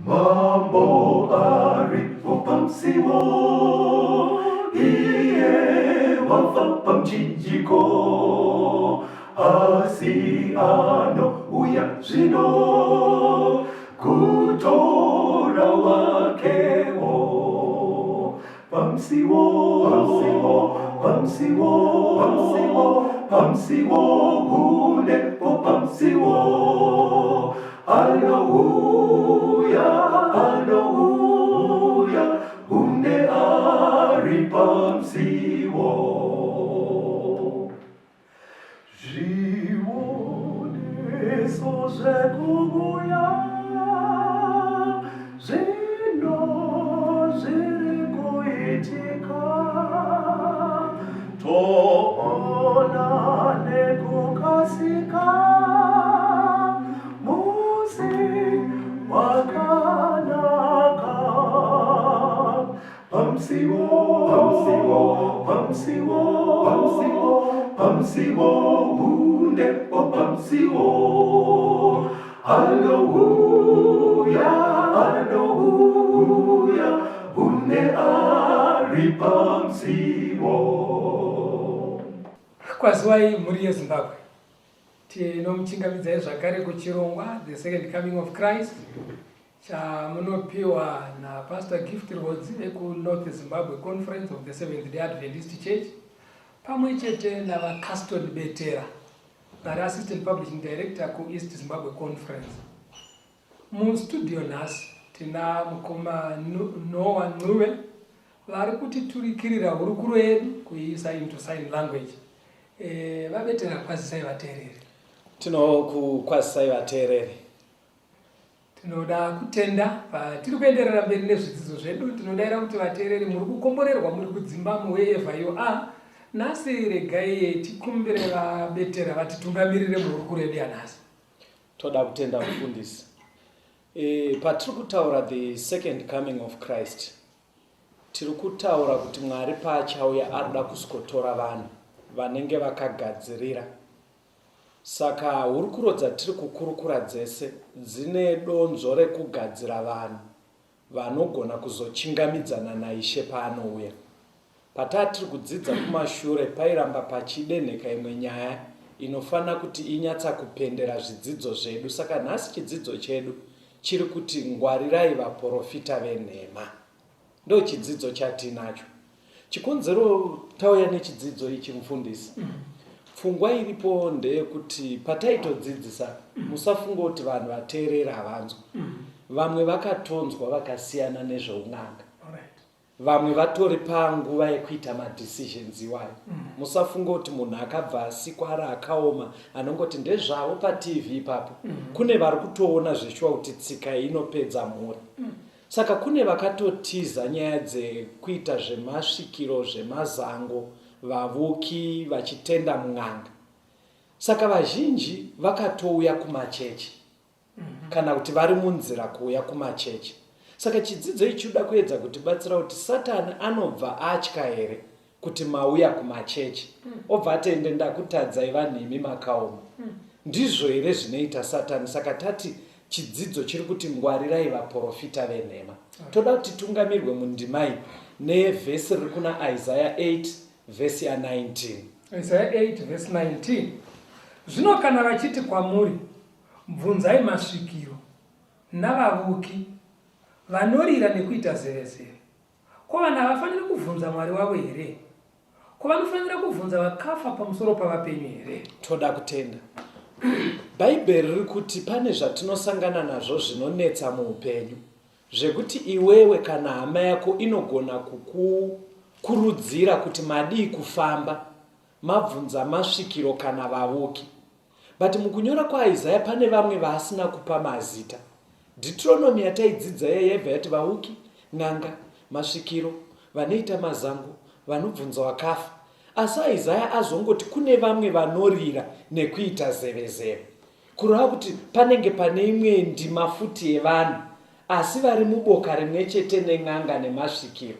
Mambo aripo pamusiwo, iye wafa pamuchinjiko, asi anouya zvino kutora wakewo. Pamusiwo, pamusiwo, pamusiwo, pamusiwo, pamusiwo, hunepo pamusiwo. Anouya, anouya, hunde ari pamusiwo. Zvioneso zvekuuya zvino zviri kuitika, toona nekukasika musi wakanaka. Pamusiwo, pamusiwo, pamusiwo, pamusiwo, pamusiwo, hunde o pamusiwo. Anouya, anouya, hunde ari pamusiwo. Kwaziwai mhuri yeZimbabwe. Tinomuchingamidzai zvakare kuchirongwa The Second Coming of Christ chamunopiwa naPastor Gift Rwodzi vekuNorth Zimbabwe Conference of the Seventh Day Adventist Church pamwe chete naVaCaston Betera vari Assistant Publishing Director kuEast Zimbabwe Conference. Mustudio nhasi tina mukoma Noah Ncube vari kutiturikirira hurukuro yedu kuiisa into sign language. E, VaBetera, kwazisai vateereri. Tinokukwazisai vateereri. Tinoda kutenda patiri kuenderera mberi nezvidzidzo zvedu. Tinodaira kuti vateereri muri kukomborerwa muri kudzimba wherever you are. Nhasi regai tikumbire VaBetera vatitungamirire muhurukuro yedu yanhasi. Toda kutenda mufundisi. E, patiri kutaura the second coming of Christ, tiri kutaura kuti Mwari paachauya arikuda kusikotora vanhu vanenge vakagadzirira. Saka hurukuro dzatiri kukurukura dzese dzine donzvo rekugadzira vanhu vanogona kuzochingamidzana naIshe paanouya. Patatiri kudzidza kumashure pairamba pachidenheka imwe nyaya inofanira kuti inyatsa kupendera zvidzidzo zvedu. Saka nhasi chidzidzo chedu chiri kuti ngwarirai vaporofita venhema. Ndochidzidzo chatinacho. Chikonzero tauya nechidzidzo ichi mufundisi. Pfungwa iripo ndeyekuti pataitodzidzisa musafunga kuti vanhu vateerera havanzwa. Vamwe vakatonzwa vakasiyana nezveun'anga. Vamwe vatori panguva yekuita madecisions iwayo. Musafunga kuti munhu akabva asikwa ari akaoma anongoti ndezvavo paTV ipapo. Kune vari kutoona zveshuwa kuti tsika iyi inopedza mhuri. Saka kune vakatotiza nyaya dzekuita zvemasvikiro, zvemazango, vavuki vachitenda mun'anga. Saka vazhinji vakatouya kumachechi kana kuti vari munzira kuuya kumachechi. Saka chidzidzo ichi chinoda kuedza kutibatsira kuti Satani anobva atya here kuti mauya kumachechi obva ati ende ndakutadzai vanhu imi makaoma. Ndizvo here zvinoita Satani? Saka tati chidzidzo chiri kuti ngwarirai vaporofita venhema. Toda kuti titungamirwe mundima iyi nevhesi riri kuna Isaiah 8 vhesi ya 19. Isaiah 8 vhesi 19. Zvino kana vachiti kwamuri, bvunzai masvikiro navavuki vanorira nekuita zevezeve, ko vanhu havafaniri kuvhunza Mwari wavo here? Ko vanofanira kuvhunza vakafa pamusoro pavapenyu here? Toda kutenda. Bhaibheri riri kuti pane zvatinosangana nazvo zvinonetsa muupenyu zvekuti iwewe kana hama yako inogona kukukurudzira kuti madii kufamba mabvunza masvikiro kana vavuki. But mukunyora kwaIsaya pane vamwe vaasina kupa mazita. Deuteronomy yataidzidza iya yaibva yati vauki, n'anga, masvikiro, vanoita mazango, vanobvunza wakafa. Asi Isaya azongoti kune vamwe vanorira nekuita zevezeve. Kureva kuti panenge pane imwe ndima futi yevanhu asi vari muboka rimwe chete nen'anga nemasvikiro.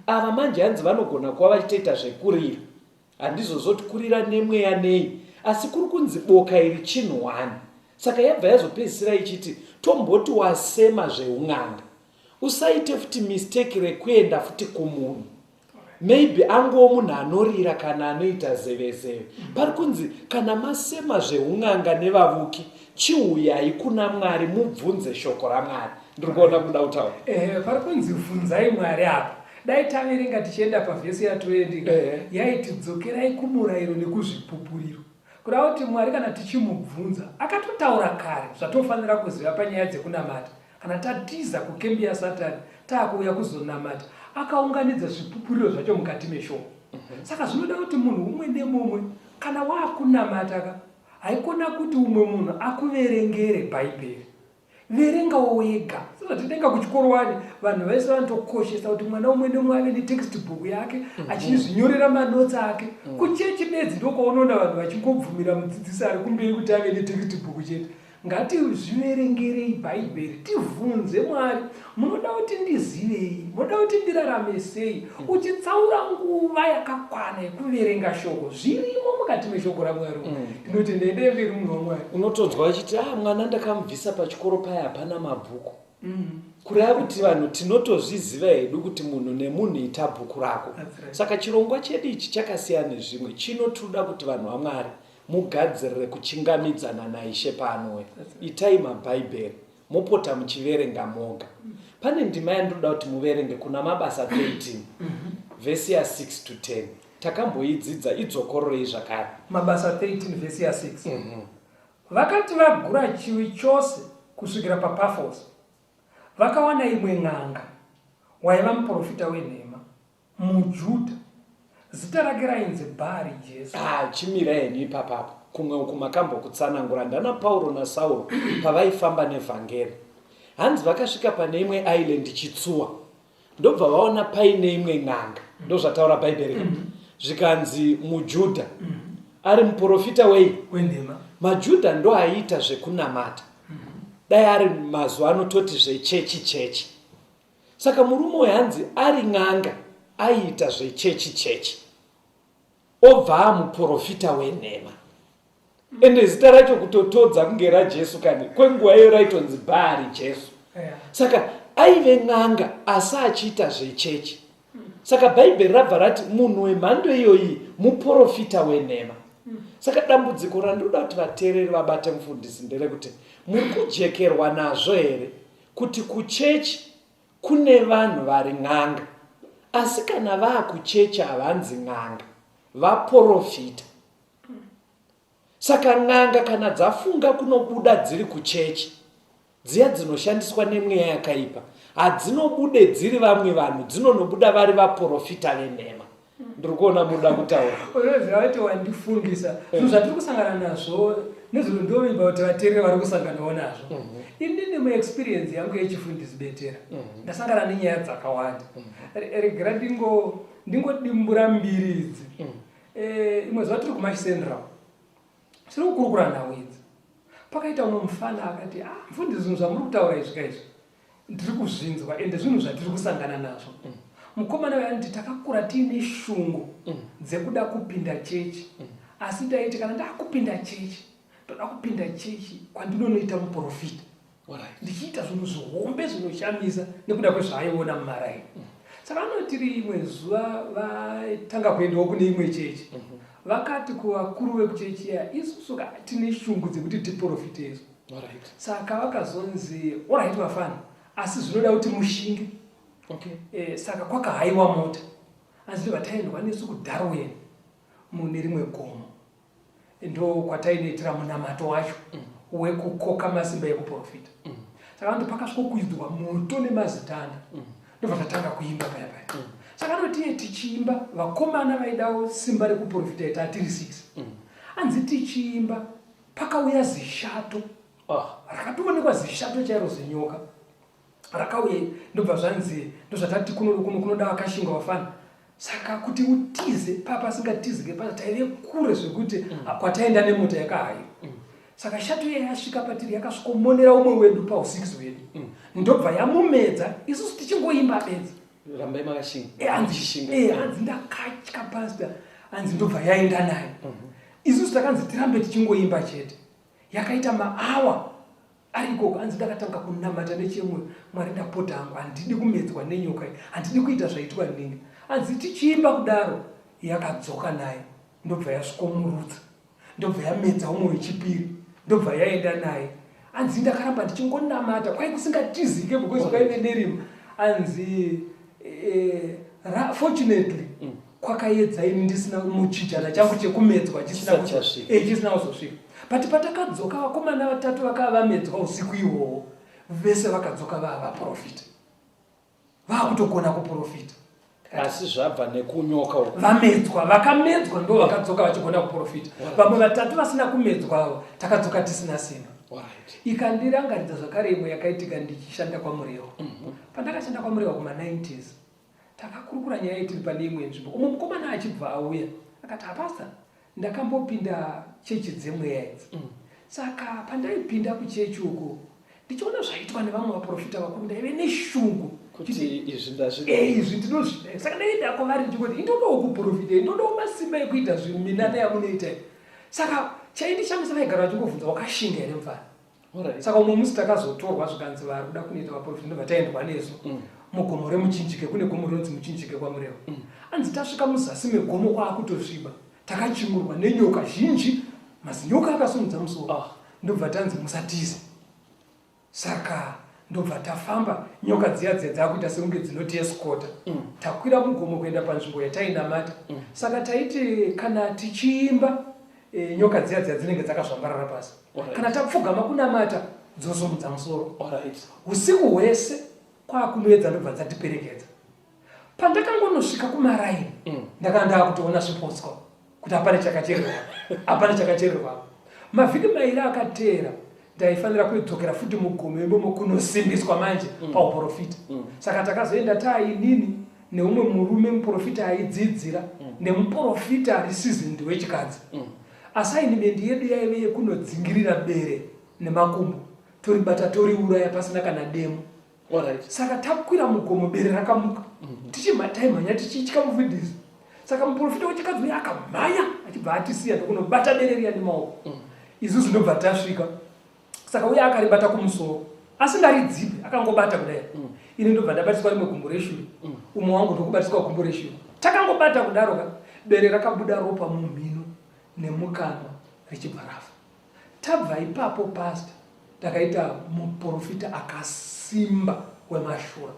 Ava manje hanzi vanogona kuva vachitoita zvekurira. Handizozoti kurira nemweya nei, asi kuri kunzi boka iri chinhu one. Saka yabva yazopedzisira ichiti tomboti wasema zveun'anga, usaite futi mistake rekuenda futi kumunhu maybe angowo munhu anorira kana anoita zevezeve. Pari kunzi kana masema zveun'anga nevavuki, chiuyai kuna Mwari mubvunze shoko raMwari. Ndiri kuona kuda kutaura. Ehe, pari kunzi bvunzai Mwari apa. Dai taverenga tichienda pavhesi ya 20 yaiti dzokerai kumurayiro nekuzvipupuriro. Kureva kuti Mwari kana tichimubvunza akatotaura kare zvatofanira kuziva panyaya dzekunamata. Kana tatiza kukembi yaSatani taakuuya kuzonamata, akaunganidza zvipupuriro zvacho mukati meshoko. Saka zvinoda kuti munhu umwe nemumwe kana waakunamata ka, haikona kuti umwe munhu akuverengere Bhaibheri. Verengawo wega. Sezvatitenga kuchikoro wani, vanhu vese vanotokoshesa kuti mwana umwe nemumwe ave netextbook yake, achizvinyorera manotsi ake. Kuchechi bedzi ndokwaunoona vanhu vachingobvumira mudzidzisi ari kumberi kuti ave netextbook chete. Ngatizviverengerei Bhaibheri, tivhunze Mwari, munoda kuti ndizivei? Munoda kuti ndirarame sei? Uchitsaura nguva yakakwana yekuverenga shoko, zvirimo mukati meshoko raMwari. Ndinoti ndende mberi munhu waMwari. Unotonzwa vachiti, ah, mwana ndakamubvisa pachikoro paya hapana mabhuku. Kureva kuti vanhu tinotozviziva hedu kuti munhu nemunhu ita bhuku rako. That's right. Saka chirongwa chedu ichi chakasiyana nezvimwe. Chino tinoda kuti vanhu vaMwari mugadzirire kuchingamidzana naIshe paanouya. Itai maBhaibheri, mopota muchiverenga moga. Pane ndima yandinoda kuti muverenge kuna Mabasa 13, vhesi ya 6 to 10. Takamboidzidza, idzokororei zvakare. Mabasa 13 vhesi ya 6. Vakati vagura chiwi chose kusvikira paPafosi, vakawana imwe n'anga, waiva muprofita wenhema, muJudha, zita rake rainzi Bhaari Jesu. Ah, chimirai henyu ipapapo. Kumwe uku makambokutsanangura ndana Pauro naSauro pavaifamba nevhangeri. Hanzi vakasvika pane imwe island chitsuwa. Ndobva vaona paine imwe n'anga. Ndozvataura Bhaibheri. Zvikanzi muJudha ari muprofita wei? Wenhema. MaJudha ndoaiita zvekunamata. Dai ari mazuva ano toti zvechechi chechi. Saka murume uyu hanzi ari n'anga aiita zvechechi chechi obva amuprofita wenhema. Ende zita racho kutotodza kunge raJesu kani, kwenguva iyo raitonzi Bhaari Jesu. Saka aive n'anga asi achiita zvechechi. Saka Bhaibheri rabva rati munhu wemhando iyoyi muprofita wenhema. Saka dambudziko randinoda kuti vateereri vabate mufundisi nderekuti muri kujekerwa nazvo here kuti kuchechi kune vanhu vari n'anga, asi kana vaakuchechi havanzi n'anga, vaporofita. Saka n'anga kana dzafunga kunobuda dziri kuchechi, dziya dzinoshandiswa nemweya yakaipa, hadzinobude dziri vamwe vanhu, dzinonobuda vari vaporofita venhema. Ndiri kuona muda kutaura. Unoziva kuti wandifungisa zvinhu zvatiri kusangana nazvo nezvino, ndovimba kuti vateereri vari kusanganawo nazvo. Inini muexperience yangu yechifundisi betera ndasangana nenyaya dzakawanda. Regera ndingodimbura mbiri idzi. Imwe zuva tiri kuMash Central, tiri kukurukura nhau idzi, pakaita umwe mufana akati, ah, mufundisi, zvinhu zvamuri kutaura izvi kaizvi ndiri kuzvinzwa, ende zvinhu zvatiri kusangana nazvo. Mukomana uyu anoti takakura tiine shungu dzekuda kupinda chechi, asi taiti kana ndakupinda chechi, ndoda kupinda chechi kwandinonoita muprofita, ndichiita zvinhu zvihombe zvinoshamisa nekuda kwezvaaiona mumaraini. Saka anoti rimwe zuva vatanga kuendawo kune imwe chechi, vakati kuvakuru vekuchechi iya, isusu tine shungu dzekuti tiprofite isu. Saka vakazonzi, alright vafana, asi zvinoda kuti mushinge. Saka kwakahaiwa mota, asi ndobva taendwa nesu kuDarwin mune rimwe gomo, ndo kwatainoitira munamato wacho wekukoka masimba ekuprofita. Saka vanoti pakasvikokuidzwa moto nemazitanda, ndobva tatanga kuimba paya paya. Saka anoti tichiimba, vakomana vaidawo simba rekuprofita ita tiri 6, anzi tichiimba pakauya zishato. Rakatoonekwa zishato chairo, zinyoka rakauya, ndobva zvanzi ndozvatati kunoda vakashinga vafana. Saka kuti utize papa asingatizike pasa, taive kure zvekuti kwataenda nemota yakahaiwa. Saka shato iya yasvika patiri, yakasvikomonera umwe wedu pau6 hwedu, ndobva yamumedza, isusu tichingoimba bedzi. Rambai makashinga. Hanzi hanzi ndakatya pastor, hanzi ndobva yaenda naye, isusu takanzi tirambe tichingoimba chete. Yakaita maawa ari ikoko hanzi ndakatanga kunamata nechemwoyo Mwari ndapota hangu handidi kumedzwa nenyoka iyi handidi kuita zvaitwa ninga. Hanzi tichiimba kudaro yakadzoka naye ndobva yasvikomurutsa ndobva yamedza umwe wechipiri ndobva yaenda naye anzi ndakaramba ndichingonamata kwai kusingatizike because kwaive nerima anzi eh, fortunately mm. kwakayedza ini ndisina muchijana changu chekumedzwa chisina eh, kuzosvika but patakadzoka vakomana vatatu vakava vamedzwa usiku ihwohwo vese vakadzoka vava vaprofita vakutogona kuprofita asi zvabva nekunyoka uko vamedzwa vakamedzwa ndo vakadzoka vachigona kuprofita vamwe vatatu vasina kumedzwa avo takadzoka tisina simba ikandirangaridza zvakare imwe yakaitika ndichishanda kwamurewa mm -hmm. pandakashanda kwamurewa kuma90s takakurukura nyaya yetiri pane imwe nzvimbo umwe mukomana achibva auya akati hapasta Ndakambopinda chechi dzemweya idzi mm. Saka pandaipinda kuchechi uku ndichiona zvaitwa nevamwe vaprofita vakuru ndaive neshungu kuti izvi ndazvida eh, izvi ndinozvida saka ndaienda kwavari ndichingoti indodawo kuprofita indodawo masimba ekuita zvinhu minana yamunoita saka chaindishamisa vaigara vachingovhunza wakashinga here mfana saka umwe musi takazotorwa zvikanzi vari kuda kunoita vaprofita ndobva taendwa nesu mm. mugomo remuchinjike kune gomo rinonzi muchinjike kwamurewa mm. anzi tasvika muzasi megomo kwaakutosviba takachimurwa nenyoka zhinji mazinyoka akasimudza musoro ah. ndobva tanzi musatize saka ndobva tafamba nyoka dziya dziya dzakuita sekunge dzinotieskota mm. takwira mugomo kuenda panzvimbo yatainamata mm. saka taiti kana tichiimba e, nyoka dziya dziya dzinenge dzakazvambarara pasi kana tapfugama kunamata dzosumudza musoro usiku hwese kwakunoedza ndobva dzatiperekedza pandakangonosvika kumaraini mm. ndakanga ndakutoona zvipotswa kuti hapana chakachererwa hapana chakachererwa mavhiki mairi akateera ndaifanira kudzokera futi mugomo imomo kunosimbiswa manje mm. pauprofita mm. saka takazoenda taainini neumwe murume muprofita aidzidzira mm. nemuprofita ari seasoned wechikadzi mm. Assignment yedu yaive yekunodzingirira bere nemakumbo toribata toriuraya pasina kana demo. Alright. Saka takwira mugomo bere rakamuka. Mm -hmm. Tichimha taimhanya tichitya mufundisi. Saka muprofita wechikadzi uya akamhanya achibva atisiya ndokunobata bere riya nemaoko. Mm. Isusu ndobva tasvika. Saka uya akaribata kumusoro asingaridzipe akangobata kudai. Mm. Ini ndobva ndabatiswa rimwe gumbo reshure. Mm. Umwe wangu ndokubatiswa gumbo reshure. Takangobata kudaro ka bere rakabuda ropa mumhino nemukanwa richibva rafa. Tabva ipapo pastor takaita muprofita akasimba wemashura.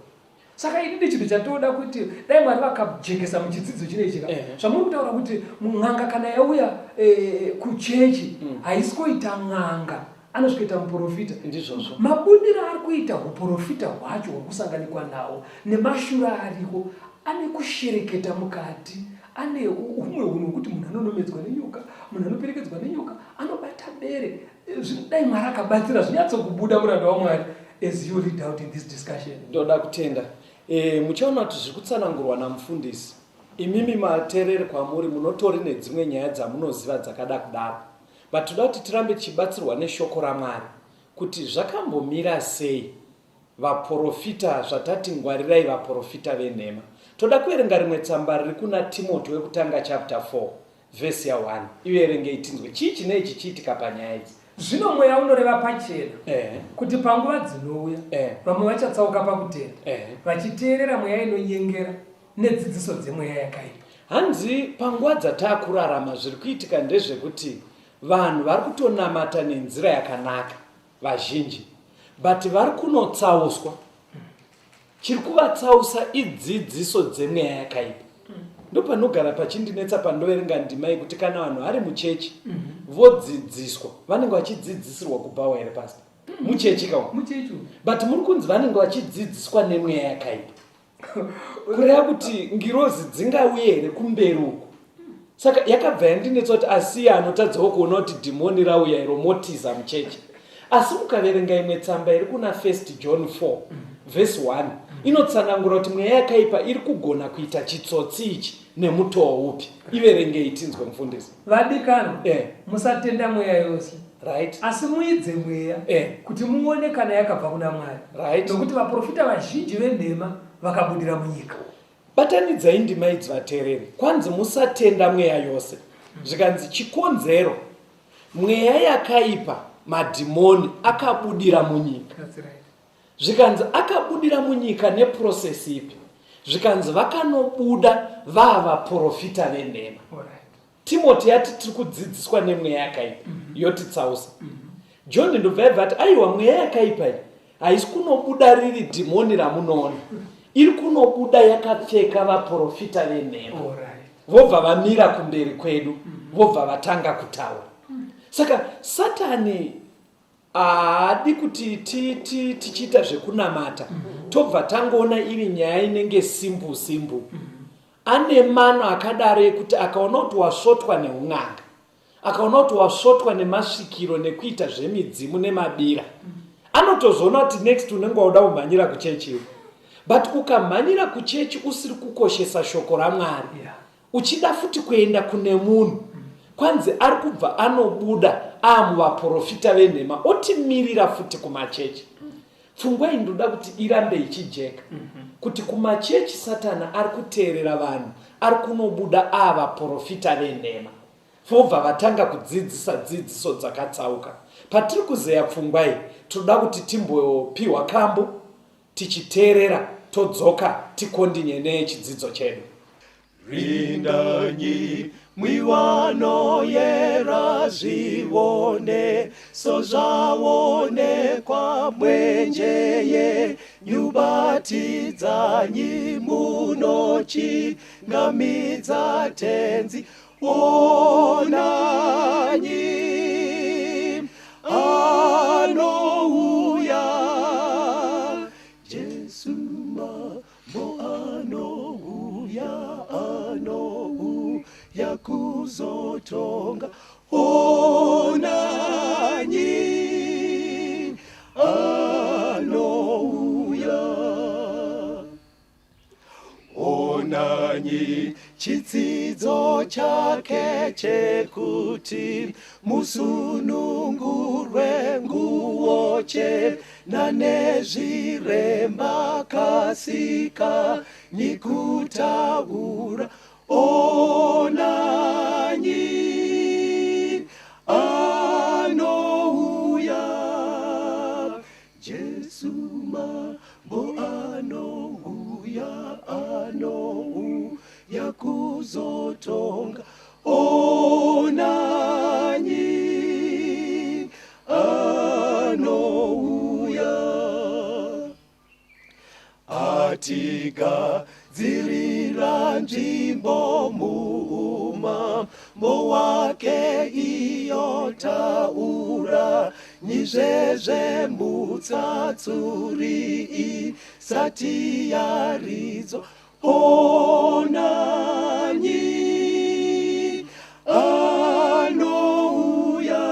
Saka ini ndichinhu chatoda kuti dai Mwari vakajekesa muchidzidzo chine ichi zvamuri kutaura kuti n'anga kana yauya e, kuchechi mm. haisi kuita n'anga anosvikoita muprofita ndizvozvo mabudiro ari kuita uprofita hwacho huri kusanganikwa nawo nemashura ariko ane kushereketa mukati ane humwe hunhu hwekuti munhu anonomedzwa nenyoka munhu anoperekedzwa nenyoka anobata bere dai mwari akabatsira zvinyatsokubuda muranda wamwari as you lead out in this discussion ndoda kutenda e, muchaona kuti zviri kutsanangurwa namufundisi imimi matereri kwamuri munotori nedzimwe nyaya dzamunoziva dzakada kudaro but toda kuti tirambe tichibatsirwa neshoko ramwari kuti zvakambomira sei Vaporofita zvatati ngwarirai vaporofita venhema. Toda kuverenga rimwe tsamba riri kuna Timoti wekutanga chapter 4 vhesi ya 1. Iverengei tinzwe chii chinei chichiitika panyaya idzi. Zvino Mweya unoreva pachena eh. kuti panguva dzinouya eh. vamwe vachatsauka pakutenda eh. vachiteerera mweya inonyengera nedzidziso dzemweya yakaipa. Hanzi panguva dzataakurarama zviri kuitika ndezvekuti vanhu vari kutonamata nenzira yakanaka vazhinji but vari kunotsauswa chiri kuvatsausa idzidziso dzemweya yakaipa ndopanogara pachindinetsa pandoverenga ndima yekuti kana vanhu vari muchechi mhm. vodzidziswa vanenge vachidzidzisirwa kubhawa here pasta mhm. muchechi kawo but muri kunzi vanenge vachidzidziswa nemweya yakaipa kureva kuti ngirozi dzingauye here kumberi uku saka yakabva yandinetsa kuti asiye anotadzawo kuona kuti dhimoni rauya iro motiza muchechi asi mukaverenga imwe tsamba iri kuna first john 4 vhesi 1 inotsanangura kuti mweya yakaipa iri kugona kuita chitsotsi ichi nemutoo upi iverengei tinzwe mufundisi vadikanwa eh. musatenda mweya yose right. asi muidze mweya eh. kuti muone kana yakabva kuna mwari right. nokuti vaprofita vazhinji venhema vakabudira munyika batanidzai ndima idzi vateereri kwanzi musatenda mweya yose zvikanzi chikonzero mweya yakaipa madhimoni akabudira munyika. That's right. Zvikanzi akabudira munyika neprocess ipi? Zvikanzi vakanobuda vavaprofita venhema. All right. Timoti yati tiri kudzidziswa nemweya yakaipa yotitsausa. John ndobva yabva ati aiwa mweya yakaipa iyi haisi kunobuda riri dhimoni ramunoona, iri kunobuda yakapfeka vaprofita venhema. All right. Vobva vamira kumberi kwedu, vobva vatanga kutaura. Saka Satani haadi kuti tichiita zvekunamata tobva tangoona iri nyaya inenge simbu simbu. Ane mano akadaro ekuti akaona kuti wasvotwa neun'anga, akaona kuti wasvotwa nemasvikiro nekuita zvemidzimu nemabira, anotozoona kuti next unenge wauda kumhanyira kuchechi iwe. But ukamhanyira kuchechi usiri kukoshesa shoko raMwari, uchida futi kuenda kune munhu, kwanzi ari kubva anobuda aamuvaprofita venhema otimirira futi kumachechi. Pfungwa iyi ndoda kuti irambe ichijeka kuti kumachechi Satani ari kuteerera vanhu, ari kunobuda aavaprofita venhema, vobva vatanga kudzidzisa dzidziso dzakatsauka. Patiri kuzeya pfungwa iyi, tinoda kuti timbopiwa kambo tichiteerera, todzoka tikondinye nechidzidzo chedu. Rindanyi miwano yera zvivone so zvaonekwa mwenjeye nyubatidzanyi munochingamidza tenzi onanyi anouya Jesu mambo anouya anouya kuzotonga onanyi anouya onanyi chitsidzo chake chekuti musunungurwe nguo chena nezviremba kasika nyikutaura onanyi anouya Jesu mambo anouya anouya kuzotonga onanyi anouya atigadzirira nzvimbo muumambo wake iyo taura nyizvezve mutsatsuri isati yaridzwa onanyi anouya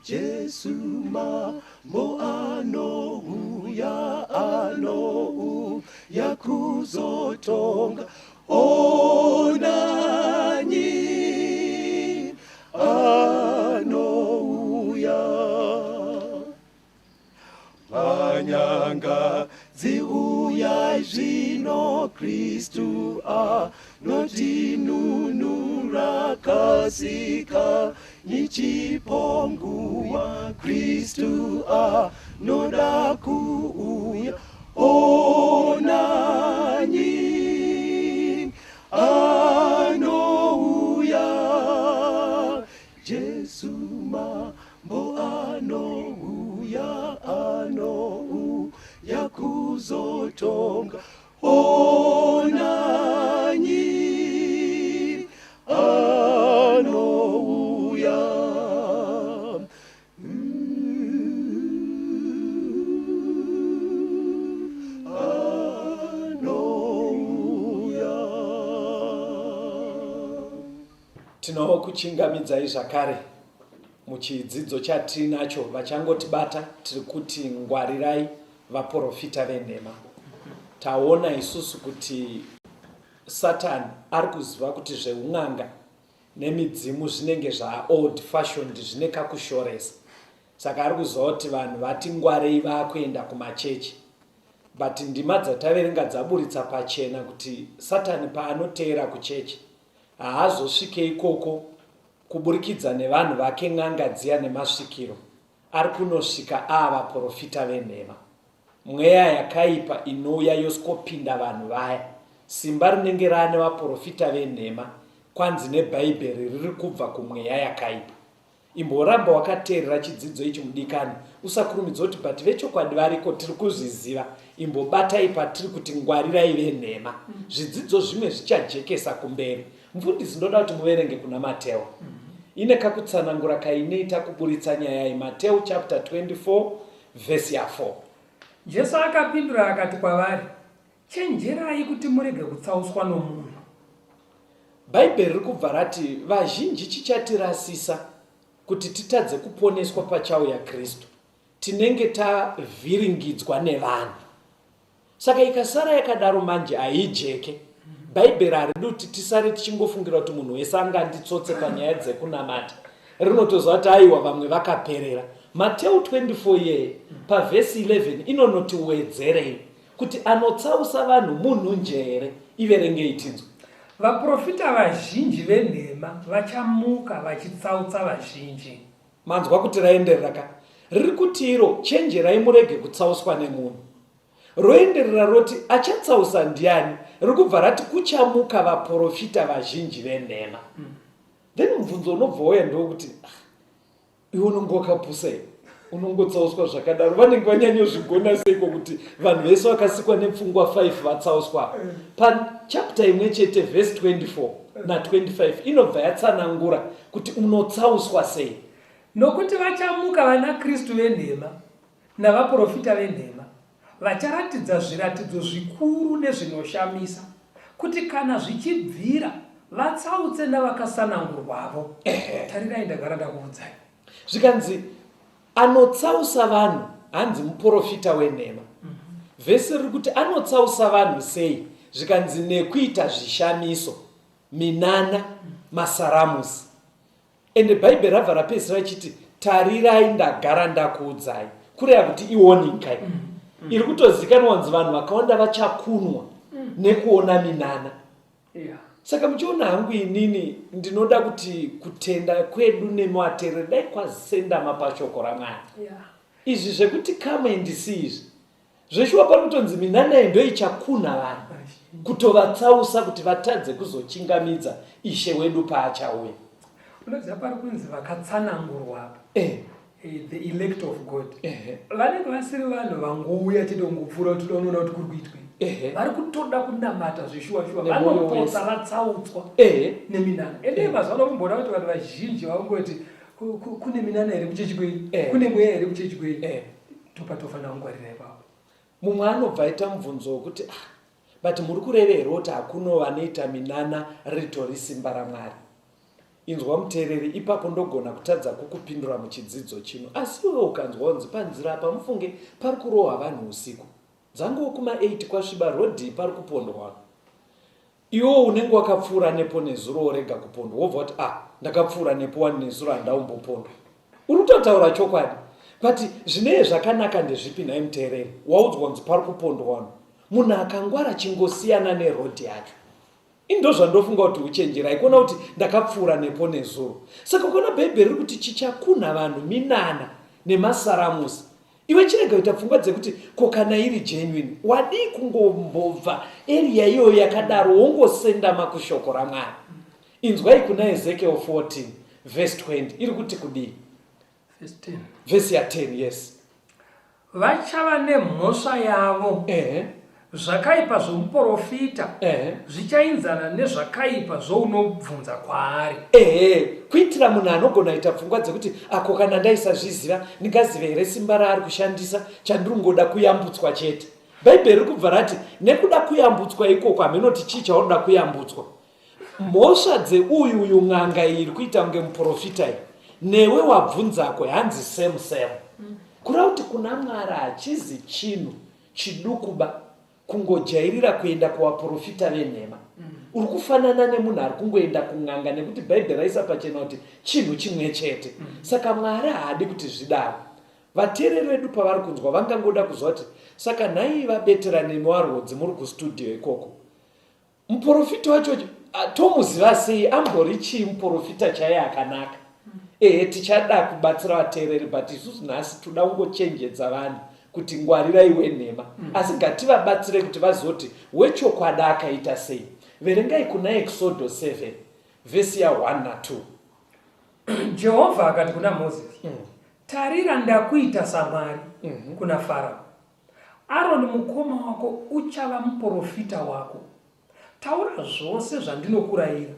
Jesu mambo anouya anouya kuzotonga onanyi anouya Manyanga dziuyai zvino Kristu anotinunura kasika nichipo nguva Kristu anoda kuuya onanyi anouya Jesu mambo anouya anouya kuzotonga onanyi anouya anouya. Tinokuchingamidzai zvakare muchidzidzo chatinacho. Vachangotibata tiri kuti ngwarirai vaprofita venhema. Taona isusu kuti Satani ari kuziva kuti zveun'anga nemidzimu zvinenge zvaold fashioned, zvine kakushoresa. Saka ari kuziva kuti vanhu vati ngwarei vakuenda kumachechi. But ndima dzataverenga dzaburitsa pachena kuti Satani paanoteera kuchechi haazosvike ikoko. kuburikidza nevanhu vake n'anga dziya nemasvikiro ari kunosvika aavaprofita venhema. Mweya yakaipa inouya yoskopinda vanhu vaya. Simba rinenge raane vaprofita venhema kwanzi neBhaibheri riri kubva kumweya yakaipa. Imboramba wakateerera chidzidzo ichi mudikani, usakurumidza kuti but vechokwadi variko tiri kuzviziva. Imbobatai patiri kuti ngwarirai venhema. Zvidzidzo zvimwe zvichajekesa kumberi. Mfundisi ndoda kuti muverenge kuna Mateo. Ine kakutsanangura kainoita kuburitsa nyaya iyi Mateo chapter 24 vhesi ya 4. Jesu akapindura akati kwavari, Chenjerai kuti murege kutsauswa nomunhu. Bhaibheri riri kubva rati vazhinji chichatirasisa kuti titadze kuponeswa pachauya Kristu. Tinenge tavhiringidzwa nevanhu. Saka ikasara yakadaro manje haijeke. Bhaibheri haridi kuti tisare tichingofungira kuti munhu wese anganditsotse panyaya dzekunamata. Rinotoziva kuti aiwa vamwe vakaperera. Mateu 24 iyeye pavhesi 11 inonoti wedzerei kuti anotsausa vanhu munhu njere. Iverengei tinzwe. Vaprofita vazhinji venhema vachamuka vachitsautsa vazhinji. Manzwa kuti raenderera ka? Riri kuti iro chenjerai murege kutsauswa nemunhu. Roenderera roti achatsausa ndiani? Riri kubva rati kuchamuka vaprofita vazhinji venhema. Then mubvunzo unobva wauya ndewekuti ah, iwe unonge wakapusa here? Unongotsauswa zvakadaro. Vanenge vanyanyozvigona seiko kuti vanhu vese vakasikwa nepfungwa 5 vatsauswa? Pachapter imwe chete verse 24 na 25 inobva yatsanangura kuti unotsauswa sei. Nokuti vachamuka vanaKristu venhema navaprofita venhema, vacharatidza zviratidzo zvikuru nezvinoshamisa, kuti kana zvichibvira vatsautse navakasanangurwavo. Tarirai, ndagara ndakuudzai. Zvikanzi anotsausa vanhu hanzi muprofita wenhema. Vhesi riri kuti anotsausa vanhu sei? Zvikanzi nekuita zvishamiso, minana, masaramusi. Ende bhaibheri rabva rapedzisira richiti tarirai ndagara ndakuudzai, kureva kuti iwarning kai iri kutozikanwa kunzi vanhu vakawanda vachakunwa nekuona minana. Saka muchiona hangu inini ndinoda kuti kutenda kwedu nematerere dai kwasendama pashoko raMwari. Izvi zvekuti come and see izvi zveshuwa pari kutonzi minana iyi ndoichakunha vanhu kutovatsausa kuti vatadze kuzochingamidza Ishe wedu paachauya. Unoziva pari kunzi vakatsanangurwa apa. The elect of God. Vanenge vasiri vanhu vangouya chete kungopfuura kuti toda kunoona kuti kuri kuitwei. Vari kutoda kunamata zveshuwa shuwa. Vanopotsa vatsautswa neminana. Ende mazuva ano kumboona kuti vanhu vazhinji vangoti kune minana here kuchechi kwenyu? Kune mweya here kuchechi kwenyu? Topatofanira kungwarira ipapo. Mumwe anobva aita mubvunzo wekuti ah, but muri kureva here kuti hakuno vanoita minana ritori simba raMwari? Inzwa muteereri, ipapo ndogona kutadza kukupindura muchidzidzo chino. Asi iwe ukanzwa kunzi panzira apa mufunge pari kurohwa vanhu usiku. Dzanguwo kuma 8 kwasviba road pari kupondwa vanhu. Iwe unenge wakapfuura nepo nezuro worega kupondwa wobva wati ah ndakapfuura nepo wani nezuro handaumbopondwa. Uri kutotaura chokwadi. But zvinee zvakanaka ndezvipi nhai muteereri? Waudzwa kunzi pari kupondwa vanhu. Munhu akangwara chingosiyana neroad yacho. Ini ndozvandofunga kuti uchenjera haikona kuti ndakapfuura nepo nezuro. Saka ukaona bhaibheri riri kuti chichakunha vanhu minana nemasaramusi. Iwe chirega kuita pfungwa dzekuti ko kana iri genuine wadii kungombobva area iyoyo yakadaro wongosendama kushoko raMwari. Inzwai kuna Ezekiel 14 verse 20 iri kuti kudii? Verse 10. Verse ya 10 yes. Vachava nemhosva yavo. Zvakaipa zvomuporofita zvichainzana nezvakaipa zvounobvunza kwaari. Ehe, kuitira munhu anogona kuita pfungwa dzekuti ako kana ndaisazviziva ndingazive here simba raari kushandisa, chandiri kungoda kuyambutswa chete. Bhaibheri riri kubva rati nekuda kuyambutswa ikoko hameno kuti chii chaunoda kuyambutswa. Mhosva dzeuyu uyu n'anga iyi iri kuita kunge muporofita iyi newe wabvunzako hanzi same same. Kureva kuti kuna Mwari hachizi chinhu chidukuba kungojairira kuenda kuvaporofita venhema. Uri kufanana nemunhu ari kungoenda kun'anga nekuti Bhaibheri raisa pachena kuti chinhu chimwe chete. Saka Mwari haadi kuti zvidaro. Vateereri vedu pavari kunzwa vangangoda kuziva kuti saka nhai vaBetera nemi vaRwodzi muri kustudio ikoko. Muporofita wacho Tomuziva sei ambori chii muprofita chaiye akanaka? Ehe, tichada kubatsira vateereri, but isusu nhasi toda kungochenjedza vanhu kuti ngwarirai wenhema. Asi ngativabatsire kuti vazoti wechokwadi akaita sei. Verengai kuna Exodo 7 vhesi ya 1 na 2. Jehovha akati kuna Mozisi, Tarira ndakuita saMwari kuna Farao. Aroni mukoma wako uchava muprofita wako. Taura zvose zvandinokurayira.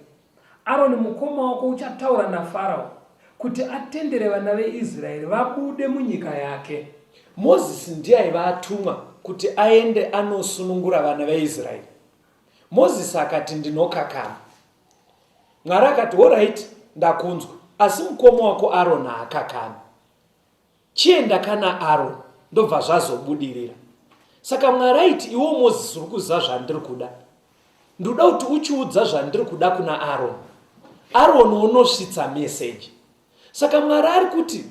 Aroni mukoma wako uchataura naFarao kuti atendere vana veIsraeri vabude munyika yake. Mozisi ndiye aiva atumwa kuti aende anosunungura vana veIsraeri. Mozisi akati, Ndinokakama. Mwari akati, Horaiti, ndakunzwa, asi mukoma wako Aroni haakakami. Chienda kana Aroni, ndobva zvazobudirira. Saka Mwari aiti, Iwe Mozisi uri kuziva zvandiri kuda. Ndinoda kuti uchiudza zvandiri kuda kuna Aroni. Aroni onosvitsa meseji. Saka Mwari ari kuti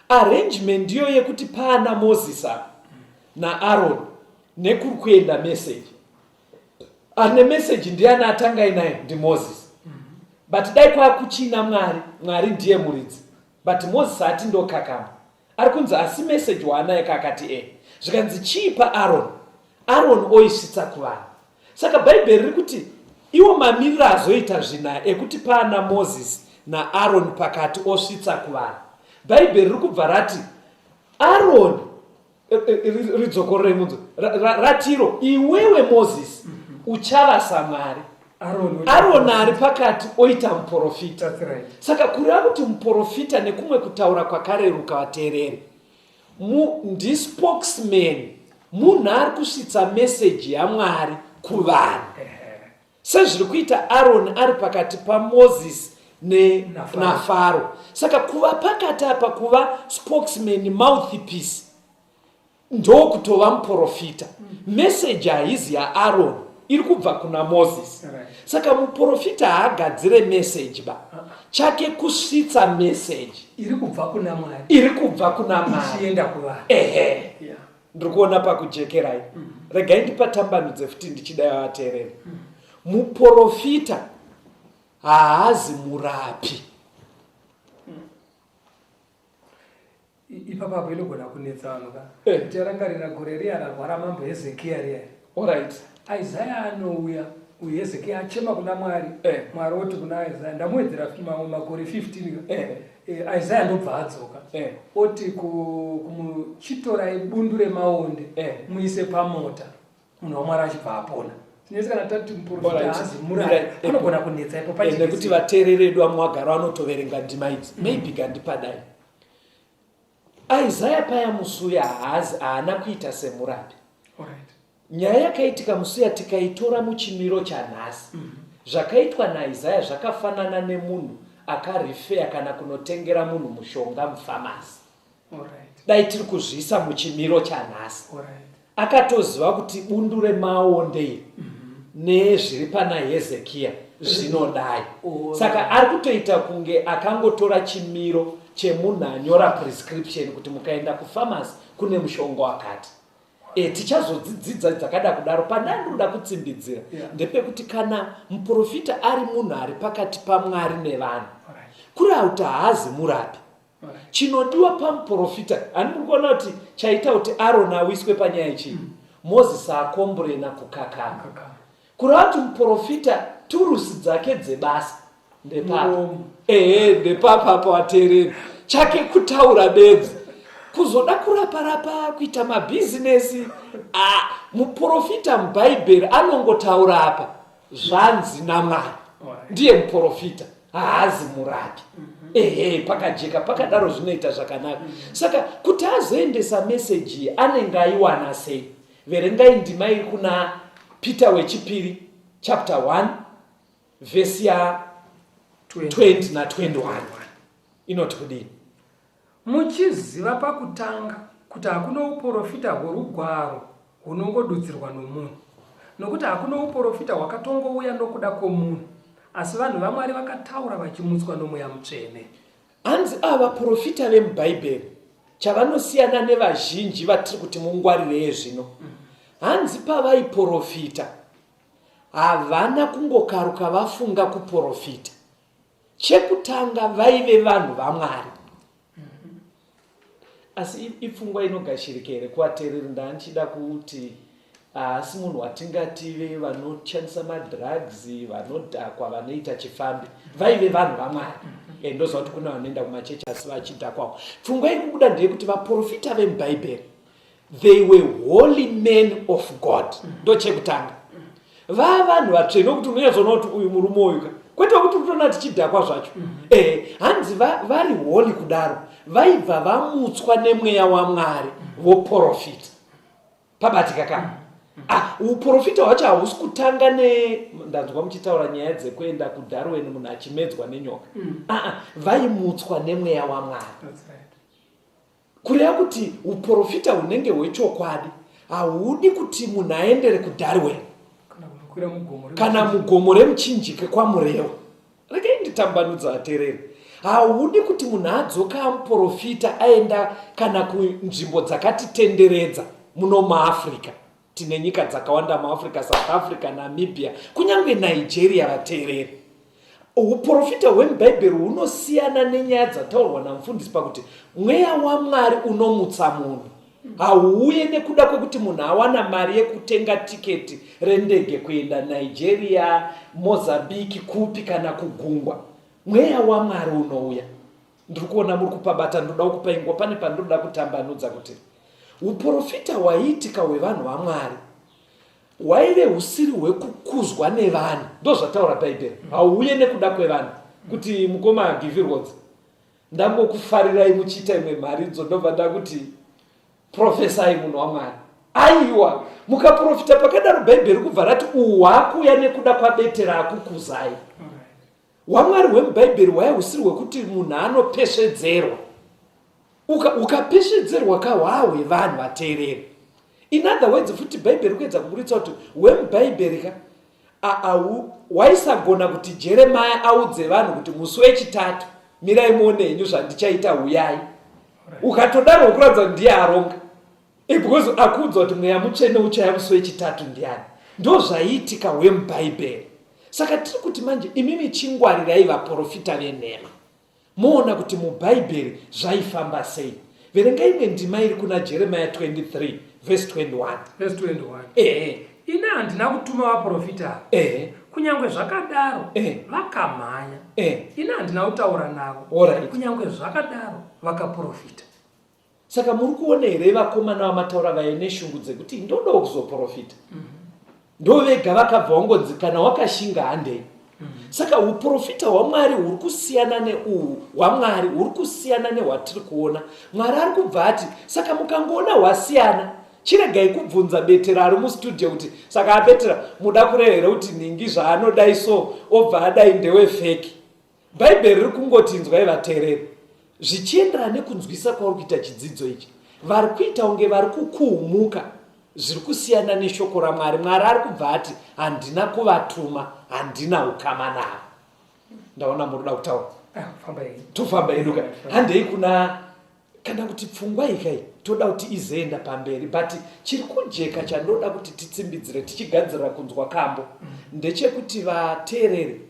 arrangement ndiyo yekuti paana Mozisi apa naAroni nekuri kuenda meseji. Ane meseji ndiani atanga inaye? NdiMozisi. But dai kwakuchina Mwari, Mwari ndiye muridzi. But Moses haati ndokakama. Ari kunzi asi message waanaye ka akati e. Zvikanzi chiipa Aaron. Aaron oisvitsa kuvanhu. Saka Bhaibheri riri kuti iwo mamiriro azoita zvinhu ekuti paana Moses naAron pakati osvitsa kuvanhu. Bhaibheri riri kubva rati Aaron ridzokororei munzwe ratiro iwewe Moses uchava saMwari. Aroni ari pakati oita muprofita. Saka kureva kuti muprofita nekumwe kutaura kwakareruka vateereri ndispokesman, munhu ari kusvitsa meseji yaMwari kuvanhu sezviri kuita Aroni ari pakati paMoses naFaro. Saka kuva pakati apa, kuva spokesman, mouthpiece, ndokutova muprofita. Meseji haizi yaAroni, iri kubva kuna Moses. Saka muprofita haagadzire meseji ba, chake kusvitsa meseji iri kubva kuna Mwari, iri kubva kuna Mwari ichienda kuvanhu. Ehe, ndiri kuona pakujekerai. Regai ndipatambanudze futi ndichidai vateereri. Muprofita haazi murapi. Ipapo apo inogona kunetsa vanhu ka. Ticharangarira gore riya rarwara mambo Hezekiya riya. Alright. Isaya anouya uyu Hezekiya achema kuna Mwari. Mwari oti kuna Isaya, ndamuwedzera mamwe makore 15 ka. Isaya ndobva adzoka. Oti kumuchitorai bundu remaonde muise pamota, munhu waMwari achibva apona. Tinese kana tati muprofita haazi murapi, anogona kunetsa ipo pachikisi. Nekuti vateereri vedu vamwe vagara vanotoverenga ndima idzi. Maybe gandipadai. Isaya paya musuya haazi haana kuita semurapi. Nyaya yakaitika musuya tikaitora muchimiro chanhasi. Zvakaitwa naIsaya zvakafanana nemunhu akarifeya kana kunotengera munhu mushonga mufamasi. Dai tiri kuzviisa muchimiro chanhasi. Akatoziva kuti bundu remaonde iri nezviri pana Hezekiya zvinodai. Saka ari kutoita kunge akangotora chimiro chemunhu anyora prescription kuti mukaenda kufamasi kune mushonga wakati. Tichazodzidzidza dzakada kudaro. Pandandinoda kutsimbidzira ndepekuti kana muprofita ari munhu ari pakati paMwari nevanhu, kureva kuti haazi murapi. Chinodiwa pamuprofita, hani muri kuona kuti chaita kuti Aroni awiswe panyaya ichii? Mozisi akomburena kukakama. Kureva kuti muprofita turusi dzake dzebasa ndepapa. Ehe, ndepapa apa wateereri. Chake kutaura bedzi. Kuzoda kurapa-rapa, kuita mabhizinesi. Muprofita muBhaibheri anongotaura apa zvanzi naMwari. Ndiye muprofita, haazi murapi. Ehe, pakajeka pakadaro zvinoita zvakanaka. Saka kuti azoendesa meseji iyi anenge aiwana sei? Verengai ndima iri kuna Peter wechipiri chapter 1 vhesi ya 20 na 21 inoti kudini? Muchiziva pakutanga kuti hakuna uporofita hworugwaro hunongodudzirwa nomunhu, nokuti hakuna uporofita hwakatongouya nokuda kwomunhu, asi vanhu vaMwari vakataura vachimutswa noMweya Mutsvene. Hanzi ava vaporofita vemuBhaibheri chavanosiyana nevazhinji vatiri kuti mungwarireye zvino. Hanzi pavaiporofita. Havana kungokaruka vafunga kuporofita. Chekutanga vaive vanhu vaMwari. Asi ipfungwa inogashirika here kuvateereri? Ndandichida kuti haasi munhu watingative vanoshandisa madrugs, vanodhakwa, vanoita chifambi. Vaive vanhu vaMwari. Eh, ndoziva kuti kune vanoenda kumachechi asi vachidhakwawo. Pfungwa iri kubuda ndeyekuti vaporofita vemuBhaibheri they were holy men of God. Ndochekutanga. Vaa vanhu vatsvene kuti unonyatsoona kuti uyu murume uyu ka kwete kuti utoona tichidhakwa zvacho. Eh, hanzi vari holy kudaro vaibva vamutswa nemweya waMwari voporofita. Pabatika ka? Ah, uprofita hwacho hausi kutanga ne ndanzwa muchitaura nyaya dzekuenda kuDarwin munhu achimedzwa nenyoka. Ah, ah, vaimutswa nemweya waMwari. That's right. Kureva kuti uprofita hunenge hwechokwadi hahudi kuti munhu aendere kuDarwin kana mugomo remuchinjike kwaMurewa. Regai nditambanudza vateereri. Hahudi kuti munhu adzoka amuprofita aenda kana kunzvimbo dzakatitenderedza muno muAfrica. Tine nyika dzakawanda muAfrica, South Africa, Namibia, kunyange Nigeria vateereri. Uprofita hwemuBhaibheri hunosiyana nenyaya dzataurwa namufundisi pakuti mweya waMwari unomutsa munhu. Hauuye nekuda kwekuti munhu awana mari yekutenga tiketi rendege kuenda Nigeria, Mozambique, kupi kana kugungwa. Mweya waMwari unouya. Ndiri kuona muri kupabata, ndoda kukupai nguva pane pandinoda kutambanudza kuti uprofita hwaiitika hwevanhu vaMwari hwaive husiri hwekukuzwa nevanhu. Ndozvataura Bhaibheri. Hauuye nekuda kwevanhu kuti mukoma Givirwods ndangokufarirai muchiita imwe mharidzo ndobva ndakuti profesai munhu waMwari. Aiwa, mukaprofita pakadaro Bhaibheri kubva rati uhu hwakuuya nekuda kwabetera akukuzai. HwaMwari hwemuBhaibheri hwaive husiri hwekuti munhu anopesvedzerwa. Ukapesvedzerwa ka hwaa hwevanhu vateereri. In other words futi Bhaibheri kuedza kuburitsa kuti hwemuBhaibheri ka waisagona kuti Jeremiah audze vanhu kuti musi wechitatu mirai muone henyu zvandichaita huyai. Ukatodaro ukuratidza kuti ndiye aronga. Eh, because akuudzwa kuti mweya mutsvene uchaya musi wechitatu ndiani. Ndozvaiitika hwemubhaibheri. Saka tiri kuti manje imimi chingwarirai vaporofita venhema. Moona kuti mubhaibheri zvaifamba sei. Verenga imwe ndima iri kuna Jeremiah 23 verse 21. Verse 21. Ehe. Ini handina kutuma vaporofita ava. Ehe. Kunyangwe zvakadaro Ehe. vakamhanya. Ehe. Ini handina kutaura navo. Alright. Kunyangwe zvakadaro vakaporofita. Saka muri kuona here vakomana vamataura vaye neshungu dzekuti ndodawo kuzoprofita. Ndovega vakabva wangonzi kana wakashinga handei. Saka uprofita hwaMwari huri kusiyana neuhu hwaMwari huri kusiyana nehwatiri kuona. Mwari ari kubva ati saka mukangoona hwasiyana chiregai kubvunza Betera ari mustudio kuti saka aBetera muda kureva here kuti nhingi zvaanodai so obva adai ndewe feki. Bhaibheri riri kungoti inzwai vateereri, zvichienderana nekunzwisa kwauri kuita chidzidzo ichi, vari kuita kunge vari kukuhumuka zviri kusiyana neshoko raMwari. Mwari ari kubva ati handina kuvatuma, handina ukama navo. Ndaona muri kuda kutaura. Ah, famba henyu. Tofamba hedu ka. Handei kuna kana kuti pfungwa iyi kai toda kuti izoenda pamberi but chiri kujeka chandoda kuti titsimbidzire tichigadzirira kunzwa kambo ndechekuti vateereri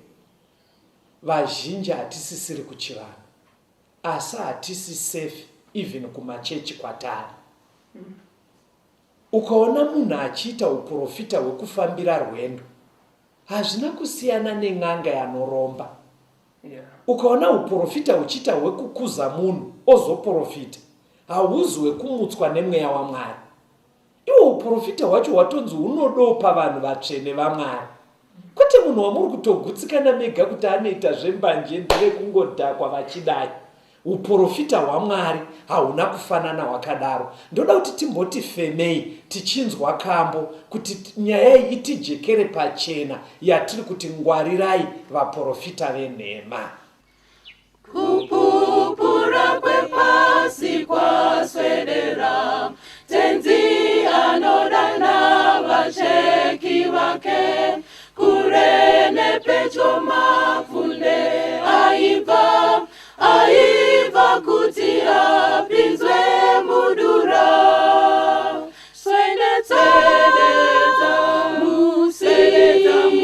Vazhinji hatisisiri kuchivanhu asi hatisi safe even kumachechi kwatari. Ukaona munhu achiita huporofita hwekufambira rwendo hazvina kusiyana nen'anga yanoromba. Ukaona huporofita huchiita hwekukuza munhu ozoporofita hauzi hwekumutswa nemweya waMwari. Iwo uprofita hwacho hwatonzi hunodopa vanhu vatsvene vaMwari. Kwete munhu wamuri kutogutsikana mega kuti anoita zvembanje ndevekungodhakwa vachidai. Uprofita hwaMwari hahuna kufanana hwakadaro. Ndoda kuti timboti femei tichinzwa kambo kuti nyaya iyi itijekere pachena yatiri kuti ngwarirai vaprofita venhema. Kupupura kwepasi kwaswedera, Tenzi anodana vacheki vake, kure nepedyo mapfunde aibva, aibva kuti apinzwe mudura. Swededza musi.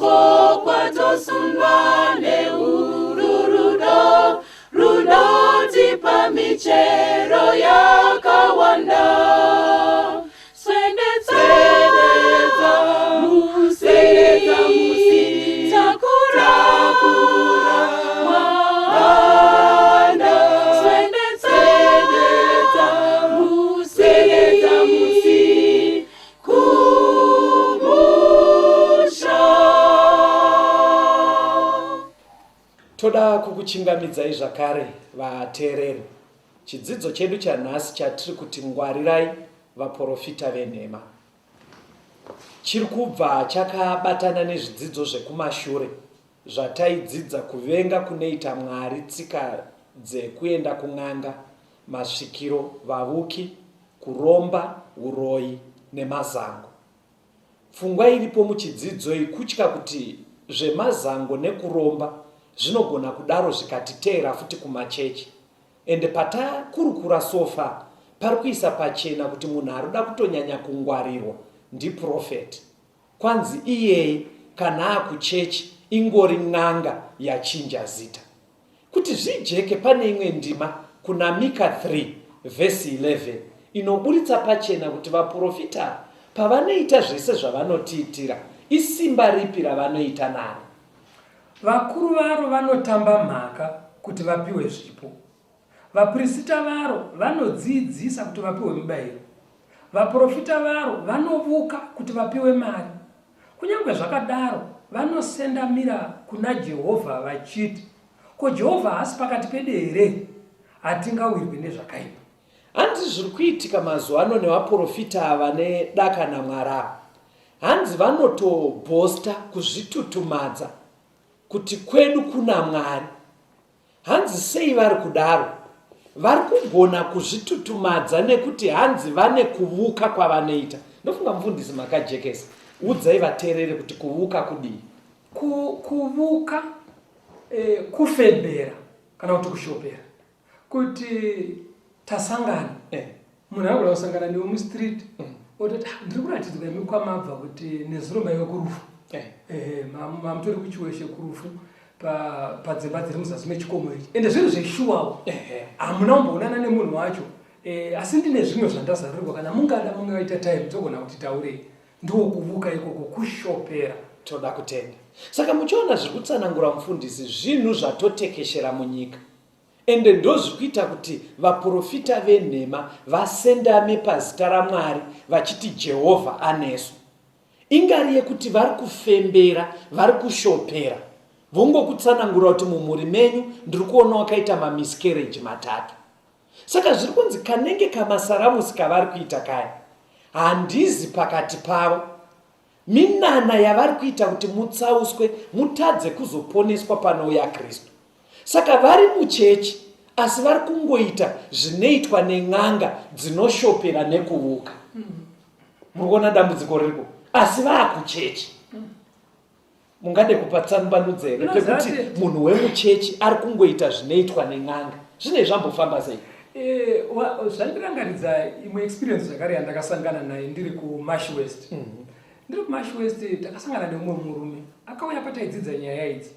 Tokokwa tosundwa neuru rudo runotipa michero yakawanda. Swededza musi, takura mwana. Swededza musi, kumusha. Toda kukuchingamidzai zvakare vateereri. Chidzidzo chedu chanhasi chatiri kuti ngwarirai vaporofita venhema. Chiri kubva chakabatana nezvidzidzo zvekumashure zvataidzidza kuvenga kunoita Mwari tsika dzekuenda kun'anga, masvikiro, vavuki, kuromba, uroyi nemazango. Pfungwa iripo muchidzidzo iyi kutya kuti zvemazango nekuromba zvinogona kudaro zvikatiteera futi kumachechi. Ende patakurukura so far pari kuisa pachena kuti munhu arikuda kutonyanya kungwarirwa ndiprophet. Kwanzi iyeye kana akuchechi ingori n'anga yachinja zita. Kuti zvijeke pane imwe ndima kuna Mika 3 vhesi 11 inoburitsa pachena kuti vaporofita ava pavanoita zvese zvavanotiitira isimba ripi ravanoita naro. Vakuru varo vanotamba mhaka kuti vapiwe zvipo. Vaprisita varo vanodziidzisa kuti vapiwe mibayiro. Vaporofita varo vanovuka kuti vapiwe mari. Kunyange zvakadaro, vanosendamira kuna Jehovha vachiti, Ko Jehovha haasi pakati pedu here? Hatingawirwi nezvakaipa. Hanzi zviri kuitika mazuva ano nevaporofita ava nedaka naMwari ava. Hanzi vanotobhosta kuzvitutumadza kuti kwedu kuna Mwari. Hanzi sei vari kudaro? Vari kugona kuzvitutumadza nekuti hanzi vane kuvuka kwavanoita. Ndofunga mufundisi makajekesa. Udzai vateerere kuti kuvuka kudii? Kuvuka eh, kufembera kana kuti kushopera kuti tasangana eh. Munhu anogona kusangana newe mustreet ototi ah, ndiri kuratidzwa imi kwamabva kuti nezuro maive kurufu eh. Eh, mamutori kuchiweshe kurufu padzimba dziri muzasi mechikomo ichi ende zviri zveshuwawo hamuna kumboonana nemunhu wacho eh, asi ndine zvimwe zvandazarurirwa kana mungada mungaita time dzogona kuti taurei ndokuvuka ikoko kushopera. Toda kutenda. Saka muchiona zviri kutsanangura mufundisi zvinhu zvatotekeshera munyika. Ende ndozvikuita kuti vaporofita venhema vasendame pazita raMwari vachiti Jehovha anesu. Ingari yekuti vari kufembera, vari kushopera. Vongokutsanangura kuti mumhuri menyu ndiri kuona wakaita mamiscarriage matatu. Saka zviri kunzi kanenge kamasaramusi kavari kuita kaya handizi pakati pavo. Minana yavari kuita kuti mutsauswe mutadze kuzoponeswa panouya Kristu. Saka vari muchechi asi vari kungoita zvinoitwa nen'anga dzinoshopera nekuvuka. Muri kuona dambudziko ririko? Asi vaakuchechi. Mungade kupatsanbanudza here pekuti munhu wemuchechi ari kungoita zvinoitwa nen'anga? Zvinei zvambofamba sei? Eh, zvandirangaridza imwe experience zvakare yandakasangana naye ndiri kuMash West. Ndiri kuMash West takasangana neumwe murume akauya pataidzidza nyaya idzi.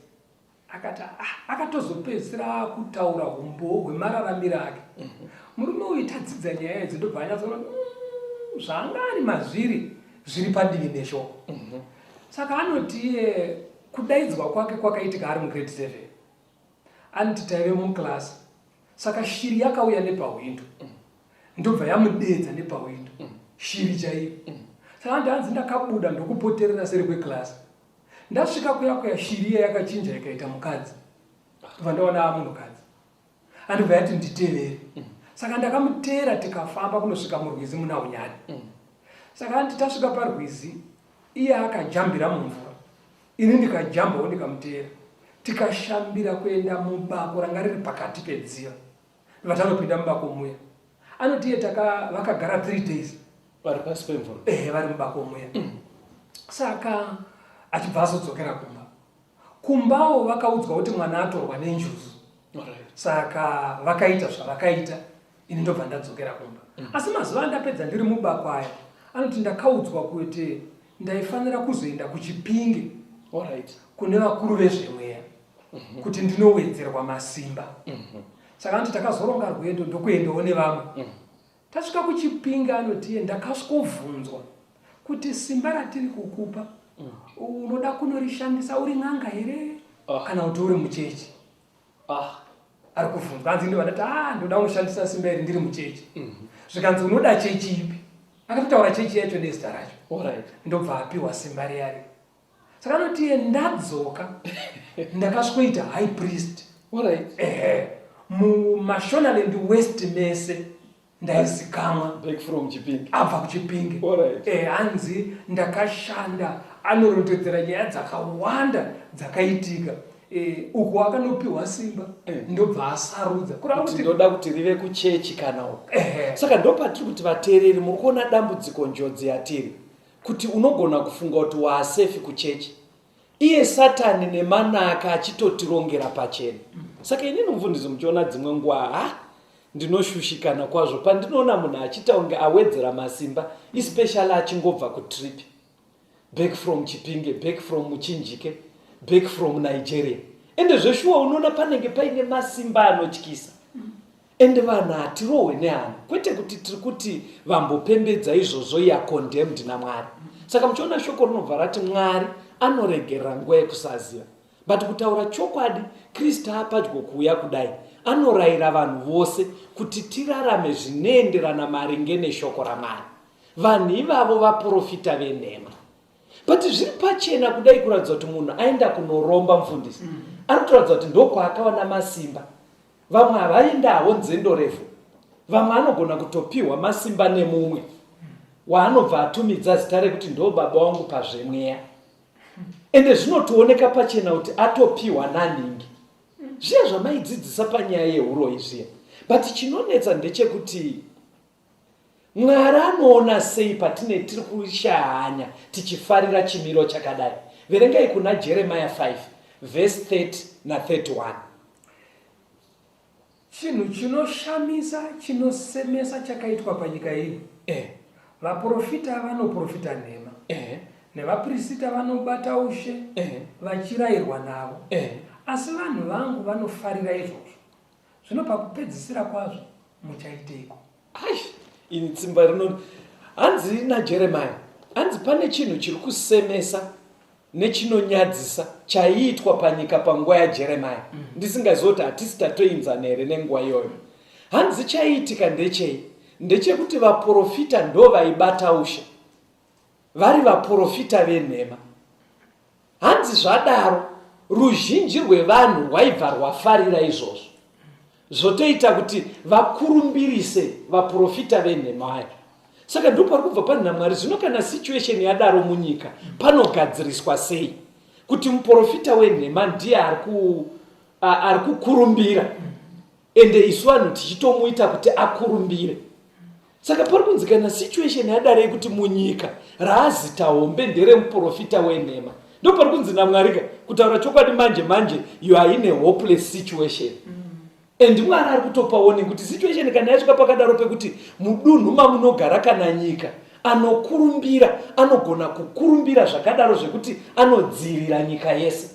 Akati ah, akatozopedzisira akutaura humbowo hwemararamiro ake. Murume uyu tadzidza nyaya idzi ndobva anyatsoona zvaanga ari mazviri zviri padivi neshoko. Saka anoti iye kudaidzwa kwake kwakaitika ari mugrade 7. Anoti taive muclass saka shiri yakauya nepahwindo ndobva yamudeedza nepahwindo shiri chaiyo. Saka anoti hanzi ndakabuda ndokupoterera seri kweclass. Ndasvika kuya kuya shiri iya yakachinja ikaita mukadzi. Ndobva ndaona aamunhukadzi. Andobva yati nditevere. Saka ndakamuteera tikafamba kunosvika murwizi muna Hunyani. Saka anti tasvika parwizi iye akajambira mumvura. Ini ndikajambawo ndikamuteera. Tikashambira kuenda mubako ranga riri pakati pedziva. Ndobva tanopinda mubako muya. Anoti iye taka vakagara 3 days. Vari pasi pemvura. Eh, vari mubako muya. Saka achibva azodzokera kumba. Kumbawo vakaudzwa kuti mwana atorwa nenjuzu. Saka vakaita zvavakaita ini ndobva ndadzokera kumba. Asi mazuva andapedza ndiri mubako aya anoti ndakaudzwa kuti ndaifanira kuzoenda kuChipinge. Alright. Kune vakuru vezvemweya kuti ndinowedzerwa masimba. Saka anoti takazoronga rwendo ndokuendawo nevamwe. Tasvika kuChipinge anoti iye ndakasvikovhunzwa kuti simba ratiri kukupa unoda kunorishandisa uri n'anga here kana kuti uri muchechi? Ari kuvhunzwa hanzi ndobva ndati ah ndoda kunoshandisa simba iri ndiri muchechi. Zvikanzi unoda chechi ipi? Akatotaura chechi yacho nezita racho. Ndobva apiwa simba riya riya. Saka anoti iye ndadzoka ndakasvikoita high priest. Ehe. MuMashonaland West mese ndaizikamwa. Back from Chipinge. Abva kuChipinge. Alright. Hanzi ndakashanda, anorondedzera nyaya dzakawanda dzakaitika. Uku akanopiwa simba ndobva asarudza. Kureva Kuti kuti ndoda kuti rive kuchechi kana uku. Ehe. Saka ndopatiri kuti vateereri muri kuona dambudziko njodzi yatiri. Kuti unogona kufunga kuti waasefi kuchechi. Iye Satani nemanaka achitotirongera pachena. Saka inini mufundisi muchiona dzimwe nguva ha ndinoshushikana kwazvo pandinoona munhu achiita kunge awedzera masimba especially achingobva kutrip. Back from Chipinge, back from Muchinjike, back from Nigeria. Ende zveshuwa unoona panenge paine masimba anotyisa. Ende vanhu hatirohwe nehana, kwete kuti tiri kuti vambopembedza izvozvo ya condemned naMwari. Saka muchiona shoko rinobva rati Mwari anoregerera nguva yekusaziva. But kutaura chokwadi, Kristu apadyo kuuya kudai, anorayira vanhu vose kuti tirarame zvinoenderana maringe neshoko raMwari. Vanhu ivavo vaporofita venhema. But zviri pachena kudai kuratidza kuti munhu aenda kunoromba mufundisi. Ari kutoratidza kuti ndokwaakawana masimba. Vamwe havaende havo nzendo refu, vamwe anogona kutopihwa masimba nemumwe waanobva atumidza zita rekuti ndo baba wangu pazvemweya. Ende zvinotooneka pachena kuti atopihwa nanhingi. Zviya zvamaidzidzisa panyaya yehuroyi zviya. But chinonetsa ndechekuti Mwari anoona sei patine tiri kushaya hanya tichifarira chimiro chakadai? Verengai kuna Jeremiah 5 verse 30 na 31. Chinhu chinoshamisa chinosemesa chakaitwa panyika ino. Vaporofita vanoporofita nhema. Nevapirisita vanobata ushe vachirayirwa navo. Asi vanhu vangu vanofarira izvozvo. Zvino pakupedzisira kwazvo muchaiteiko? Ai, ini tsimba rino hanzi naJeremiah, hanzi pane chinhu chiri kusemesa nechinonyadzisa chaiitwa panyika panguva yaJeremiah. Ndisingazivi kuti hatisi tatoinzana here nenguva iyoyo. Hanzi chaiitika ndechei? Ndechekuti vaporofita ndo vaibata ushe, vari vaporofita venhema. Hanzi zvadaro ruzhinji rwevanhu rwaibva rwafarira izvozvo, zvotoita kuti vakurumbirise vaporofita venhema aya. Saka ndopari kubva pane naMwari. Zvino kana situation yadaro munyika panogadziriswa sei kuti muporofita wenhema ndiye ari kukurumbira ende isu vanhu tichitomuita kuti akurumbire? Saka pari kunzi kana situation yadaro yekuti munyika raazita hombe nderemuporofita wenhema, ndopari kunzi naMwari ka, kutaura chokwadi manje manje you are in a hopeless situation. And Mwari ari kutopa warning kuti situation kana yasvika pakadaro pekuti mudunhu mamunogara kana nyika anokurumbira anogona kukurumbira zvakadaro zvekuti anodzivirira nyika yese.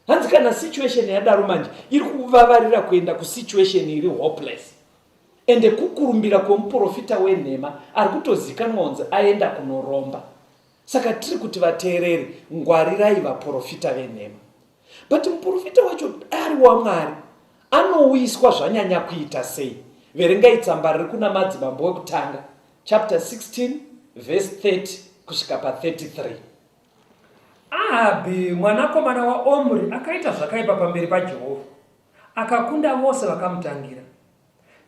Hanzi kana situation yadaro manje iri kuvavarira kuenda kusituation iri hopeless. Ende kukurumbira kwemuporofita wenhema ari kutozikanwa kunzi aenda kunoromba. Saka tiri kuti vateereri ngwarirai vaporofita venhema. But muporofita wacho ari waMwari anouyiswa zvanyanya kuita sei? Verengai tsamba riri kuna Madzimambo wekutanga chapter 16 verse 30 kusvika pa 33. Ahabhi mwanakomana waOmri akaita zvakaipa pamberi paJehovha, akakunda vose vakamutangira.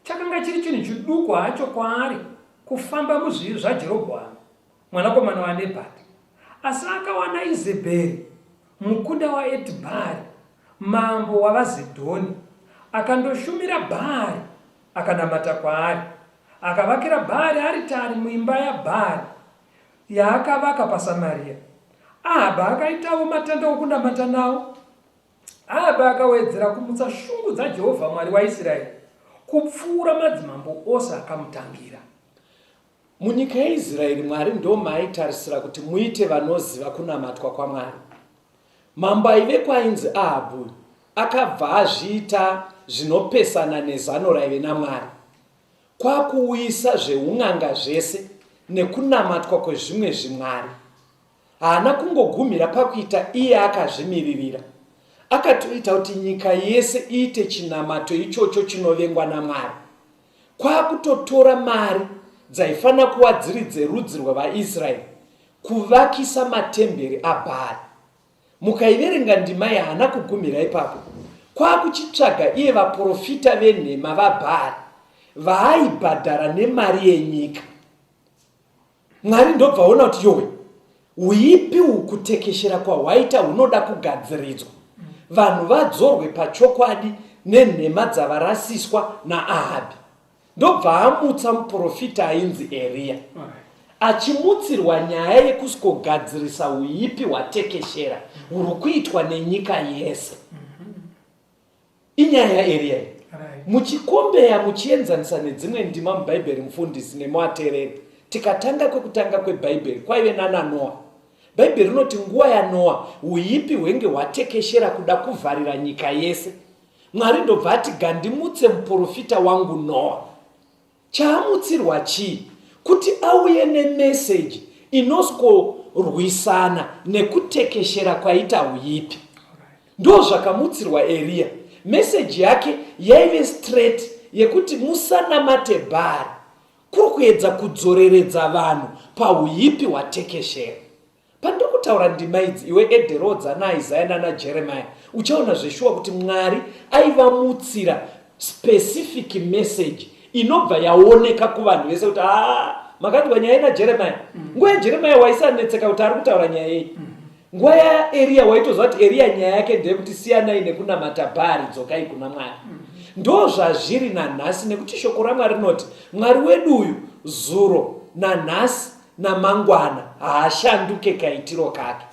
Chakanga chiri chinhu chiduku hacho kwaari kufamba muzvivi zvaJerobhoami mwanakomana waNebhati, asi akawana Izebheri mukunda waEtibhaari mambo wavaZidhoni, akandoshumira Bhaari akanamata kwaari, akavakira Bhaari aritari muimba yaBhaari yaakavaka paSamaria. Ahabhi akaitawo matanda okunamata nawo. Ahabhi akawedzera kumutsa shungu dzaJehovha Mwari waIsraeri kupfuura madzimambo ose akamutangira. Munyika yeIsraeri, Mwari ndomaaitarisira kuti muite vanoziva kunamatwa kwaMwari. Mambo aiveko ainzi Ahabhu akabva azviita zvinopesana nezano raive naMwari. Kwakuuyisa zveun'anga zvese nekunamatwa kwezvimwe zvimwari. Haana kungogumira pakuita iye akazvimiririra. Akatoita kuti nyika yese iite chinamato ichocho chinovengwa naMwari. Kwakutotora mari dzaifanira kuva dziri dzerudzi rwevaIsraeri kuvakisa matemberi aBhaari. Mukaiverenga ndima iyi haana kugumira ipapo. Kwakuchitsvaga iye vaporofita venhema vaBhaari vaaibhadhara nemari yenyika. Mwari ndobva aona kuti yowe, uipi uhu kutekeshera kwahwaita hunoda kugadziridzwa. Vanhu vadzorwe pachokwadi nenhema dzavarasiswa naAhabhi. Ndobva amutsa muporofita ainzi Eriya achimutsirwa nyaya yekusvigadzirisa uipi hwatekeshera huri kuitwa nenyika yese. Inyaya yaEriya iyi. Muchikombeya muchienzanisa nedzimwe ndima muBhaibheri mufundisi nemuatereri, tikatanga kwekutanga kweBhaibheri kwaive nanaNoa. Bhaibheri rinoti nguva yaNoa uipi hwenge hwatekeshera kuda kuvharira nyika yese. Mwari ndobva ati gandimutse muporofita wangu Noa. Chaamutsirwa chii? Kuti auye nemeseji inoskorwisana nekutekeshera kwaita huipi. Ndozvakamutsirwa Eriya. Meseji yake yaive straight yekuti musanamate Bhaari. Kuri kuedza kudzoreredza vanhu pahuipi hwatekeshera. Pandiri kutaura ndima idzi, iwe Ederodza naIsaya nana Jeremiah, uchaona zveshuwa kuti Mwari aivamutsira specific message inobva yaoneka kuvanhu vese kuti haa makanzwa nyaya naJeremiah. Nguva yaJeremiah waisanetseka kuti ari kutaura nyaya yei. Nguva yaEriya waitoziva kuti Eriya nyaya yake ndeyekuti siyanai nekunamata Bhaari dzokai kuna Mwari. Ndozvazviri nanhasi nekuti shoko raMwari rinoti Mwari wedu uyu zuro nanhasi namangwana haashanduke kaitiro kake.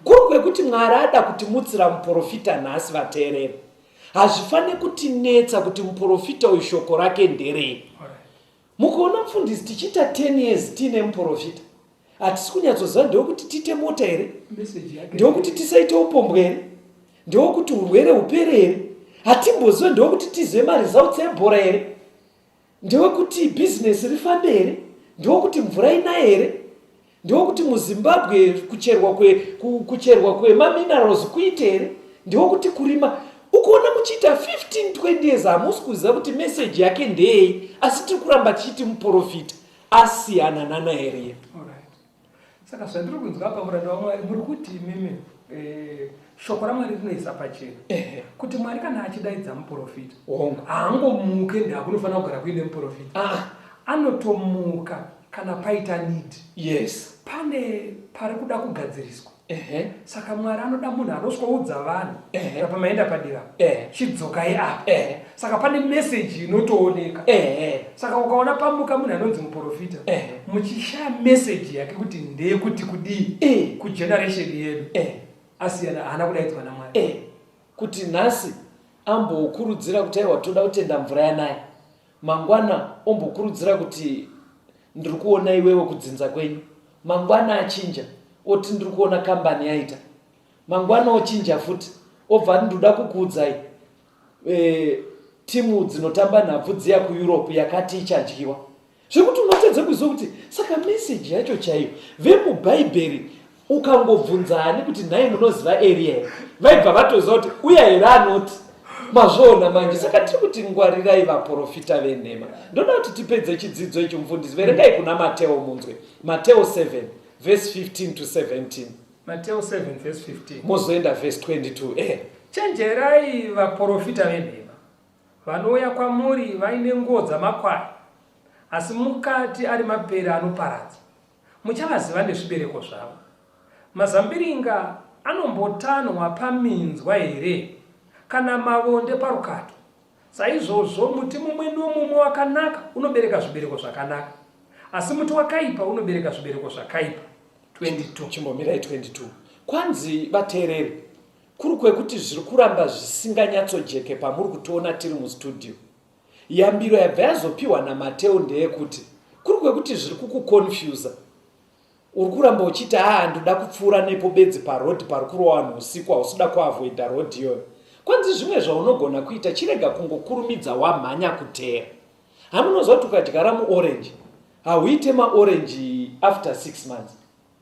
Kuri kwekuti Mwari ada kutimutsira muporofita nhasi vateereri. Hazvifanire kutinetsa kuti muporofita uyu shoko rake nderei. Mukuona mufundisi tichiita 10 years tiine muporofita hatisi kunyatsoziva ndewekuti tiite mota here, ndewekuti tisaite upombwe here, ndewekuti urwere hupere here, hatimbozive ndewekuti tizive maresults ebhora here, Ndewekuti bhizinesi rifambe here? Ndewekuti mvura inaye here? Ndewekuti muZimbabwe kucherwa kwe, kucherwa kwemaminerals kuite here? Ndewekuti kurima ukuona muchiita 15 20 years hamusi kuziva kuti meseji yake ndeyei, asi tiri kuramba tichiti muporofita asiyana nana Eriya. Saka zvandiri kunzwa apa muranda waMwari muri kuti imimi eh, shoko raMwari rinoisa pachena kuti Mwari kana achidaidza muprofita haangomuke ndakunofanira kugara kuine muprofita ah. Anotomuka kana paita need. Yes. Pane pari kuda kugadziriswa. Ehe. Saka Mwari anoda munhu anoswoudza vanhu apa maenda padira chidzokai apa. Saka pane message inotooneka. Saka ukaona pamuka munhu anonzi muprofita muchishaya message yake kuti ndeyekuti kudii kugeneration yedu asiyana haana kudaidzwa naMwari. Kuti nhasi ambokurudzira kuti aiwa toda kutenda mvura yanaya, mangwana ombokurudzira kuti ndiri kuona iwewe kudzinza kwenyu, mangwana achinja oti ndiri kuona kambani yaita, mangwana ochinja futi obva ati ndoda kukuudzai e, timu dzinotamba nhabvu dziya kuEurope yakati ichadyiwa, zvekuti unotadza kuziva kuti saka meseji yacho chaiyo vemubhaibheri ukangobvunza ani kuti nhai munoziva Eriya here, vaibva vatoziva kuti uya here anoti mazvoona manje. Saka tiri kuti ngwarirai vaprofita venhema. Ndoda kuti tipedze chidzidzo ichi mufundisi, verengai kuna Mateo munzwe. Mateo 7 verse 15 to 17. Mateo 7 verse 15 mozoenda verse 22. Chenjerai vaprofita venhema vanouya kwamuri vaine nguo dzamakwai, asi mukati ari mapere anoparadza. Muchavaziva nezvibereko zvavo. Mazambiringa anombotanhwa paminzwa here, kana mavonde parukato? Saizvozvo muti mumwe nomumwe wakanaka unobereka zvibereko zvakanaka, asi muti wakaipa unobereka zvibereko zvakaipa. 22. Chimbomirai 22. Kwanzi vateereri, kuri kwekuti zviri kuramba zvisinganyatsojeke pamuri kutiona tiri mustudio. Yambiro yabva yazopiwa naMateo ndeyekuti kuri kwekuti zviri kukuconfusa. Uri kuramba uchiti haa ndoda kupfuura nepo bedzi paroad pari kurowa vanhu usiku hausida kuavoida road iyoyo. Kwanzi zvimwe zvaunogona kuita chirega kungokurumidza wamhanya kuteera. Hamunoziva kuti ukadyara muorange hauite maorange after 6 months.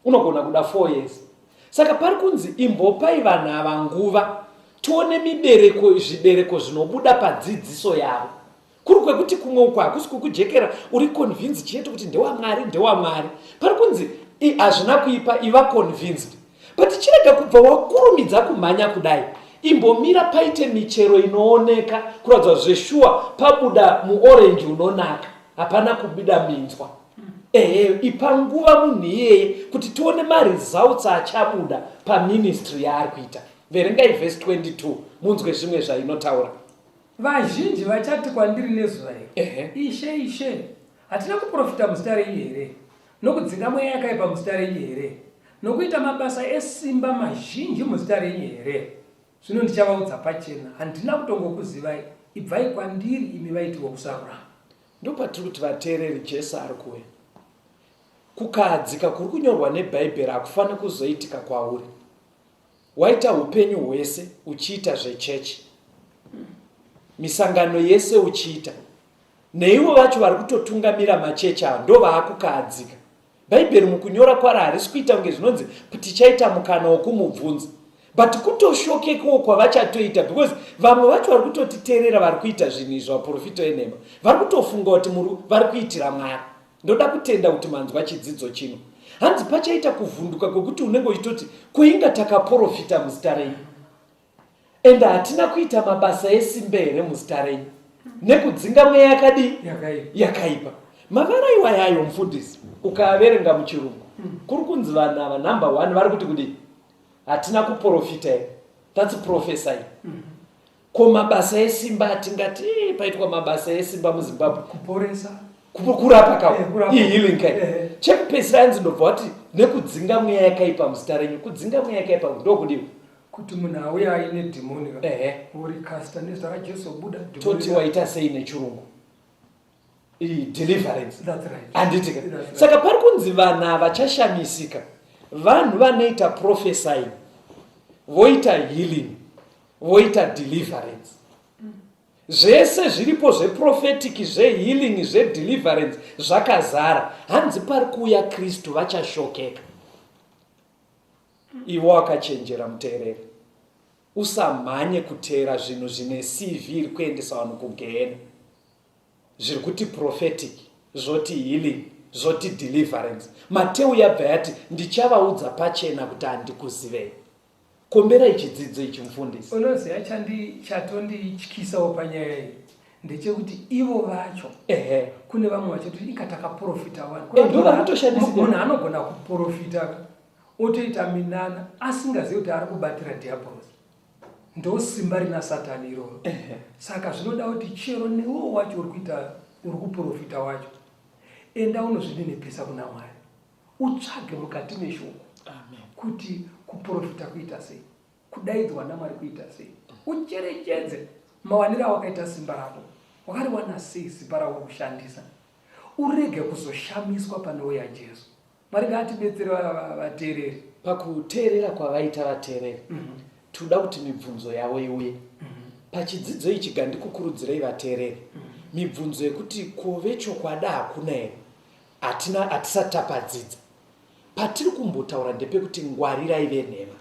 Unogona kuda 4 years. Saka pari kunzi imbopai vanhu ava nguva tione mibereko zvibereko zvinobuda padzidziso yavo. Kuri kwekuti kumwe uko hakusi kukujekera uri convinced chete kuti ndewamwari ndewamwari. Pari kunzi hazvina kuipa iva convinced. But chirega kubva wakurumidza kumhanya kudai. Imbomira paite michero inooneka kuratidza zveshuwa pabuda muorange unonaka. Hapana kubuda minzwa. Ehe, ipa nguva munhu iyeye kuti tione maresults achabuda paministry yaari kuita. Verengai verse 22 munzwe zvimwe zvainotaura. Vazhinji vachati kwandiri nezuva iro, Ishe, Ishe, hatina kuprofita muzita renyu here, nokudzinga mweya yakaipa muzita renyu here, nokuita mabasa esimba mazhinji muzita renyu here? Zvino ndichavaudza pachena, Handina kutongokuzivai, ibvai kwandiri, imi vaiti vokusarurama. Ndopatiri kuti vateereri, Jesu ari kuuya. Kukahadzika kuri kunyorwa neBhaibheri hakufaniri kuzoitika kwauri. Waita hupenyu hwese uchiita zvechechi, misangano yese uchiita, neivo vacho vari kutotungamira machechi ava ndovaakukahadzika. Bhaibheri mukunyora kwaro harisi kuita kunge zvinonzi tichaita mukana wokumubvunza but kutoshokekawo kwavachatoita because vamwe vacho vari kutotiteerera vari kuita zvinhu izvi vaprofita venhema vari kutofunga kuti vari kuitira Mwari. Ndoda kutenda kuti manzwa chidzidzo chino. Hanzi pachaita kuvhunduka kwekuti unenge uchitoti kuinga takaporofita muzita renyu ende hatina kuita mabasa esimba here muzita renyu nekudzinga mweya yakadii yakaipa. Mavara iwayayo mufundisi ukaaverenga muchirungu kuri kunzi vanhu ava number one vari kuti kudii hatina kuporofita here that's prophesying. Ko mabasa esimba atingati eh, paitwa mabasa esimba muZimbabwe kuporesa kurapa ka eh, ihealing kai eh. chekupedzisira yanzi ndobva wati nekudzinga mweya yakaipa muzita renyu kudzinga mweya yakaipa ndokudiwa kuti munhu auya aine dhimoni orikasta nezita raJesu buda toti waita sei nechirungu deliverance handiti ka saka pari kunzi vanhu ava vachashamisika vanhu vanoita prophesying voita healing voita deliverance zvese zviripo zveprophetic zvehealing zvedeliverance zvakazara hanzi pari kuuya Kristu vachashokeka ivo wakachenjera muteereri usamhanye kuteera zvinhu zvine cv iri kuendesa vanhu kugehena zviri kuti prophetic zvoti healing zvoti deliverance Mateu yabva yati ndichavaudza pachena kuti handikuzivei Komberai chidzidzo ichi mufundisi. Unoziva chandi chatonditykisawo panyaya iyi ndechekuti ivo vacho ehe kune vamwe vachiti inga takaprofita wani. Eh, ndo vari kutoshandiswa. Munhu anogona kuprofita ka otoita minana asingazivi kuti ari kubatira dhiabhorosi. Ndo simba rina Satani iroro. Saka zvinoda kuti chero newewo wacho uri kuita uri kuprofita wacho enda unozvininipisa kuna Mwari. Utsvage mukati meshoko kuti kuprofita kuita sei, kudaidzwa naMwari kuita sei. Ucherechedze mawaniro awakaita simba rako, wakariwana sei simba rauri kushandisa. Urege kuzoshamiswa panouya Jesu. Mwari ngaatibetsere vateereri. Pakuteerera kwavaita vateereri, tinoda kuti mibvunzo yavo iuye. Pachidzidzo ichi gandikukurudzirei vateereri, mibvunzo yekuti ko vechokwadi hakuna here? Hatina hatisati tapadzidza. Patiri kumbotaura ndepekuti ngwarirai venhema.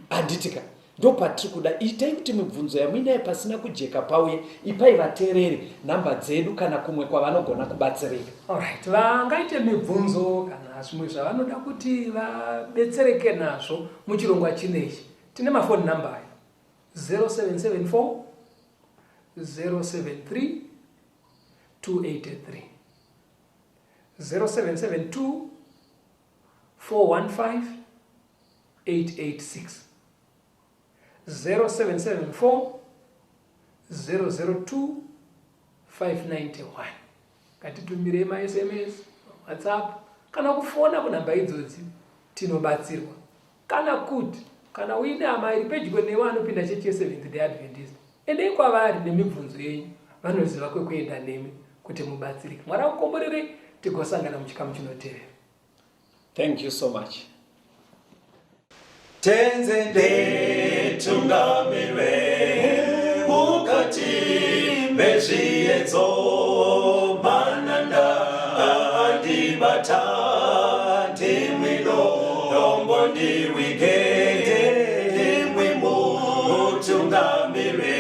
Handiti ka? Ndopatiri kuda. Itai kuti mibvunzo yamuinayo pasina kujeka pauye, ipai vateereri nhamba dzedu kana kumwe kwavanogona kubatsirika. Alright, vangaite mibvunzo kana zvimwe zvavanoda kuti vabetsereke nazvo muchirongwa chino ichi. Tine mafoni number aya 0774 073 283. 0772 415 886 0774 002 591 ngatitumirei masms whatsapp kana kufona kunhamba idzodzi tinobatsirwa Kana kuti, kana uine hama iri pedyo newe anopinda chechi yeSeventh-day Adventist, endai kwavari nemibvunzo yenyu. Vanoziva kwekuenda nemi kuti mubatsirike. Mwari akukomborerei, tigosangana muchikamu chinotevera. Thank you so much. Tenze nditungamire mukati mezviedzo, mananda andibata, ndimwi dombo ndiwige, ndimwi mutungamire.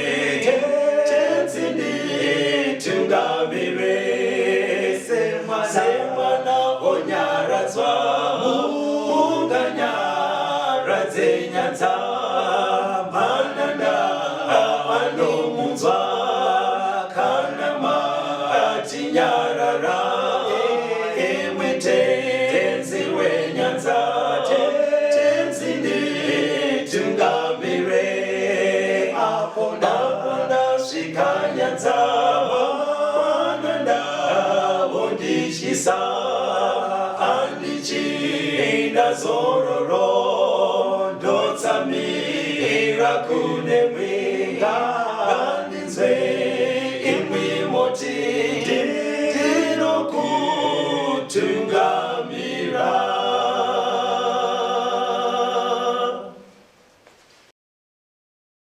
Tenzi nditungamire, semwana onyaradzwa munganyaradze nyanza, mananda anomunzwa kana matinyarara, imwe Tenzi wenyanza. Tenzi nditungamire, apo ndasvika nyanza, mananda vondityisa, handichinda zororo, ndotsamira kune mwenga ngandinzwe.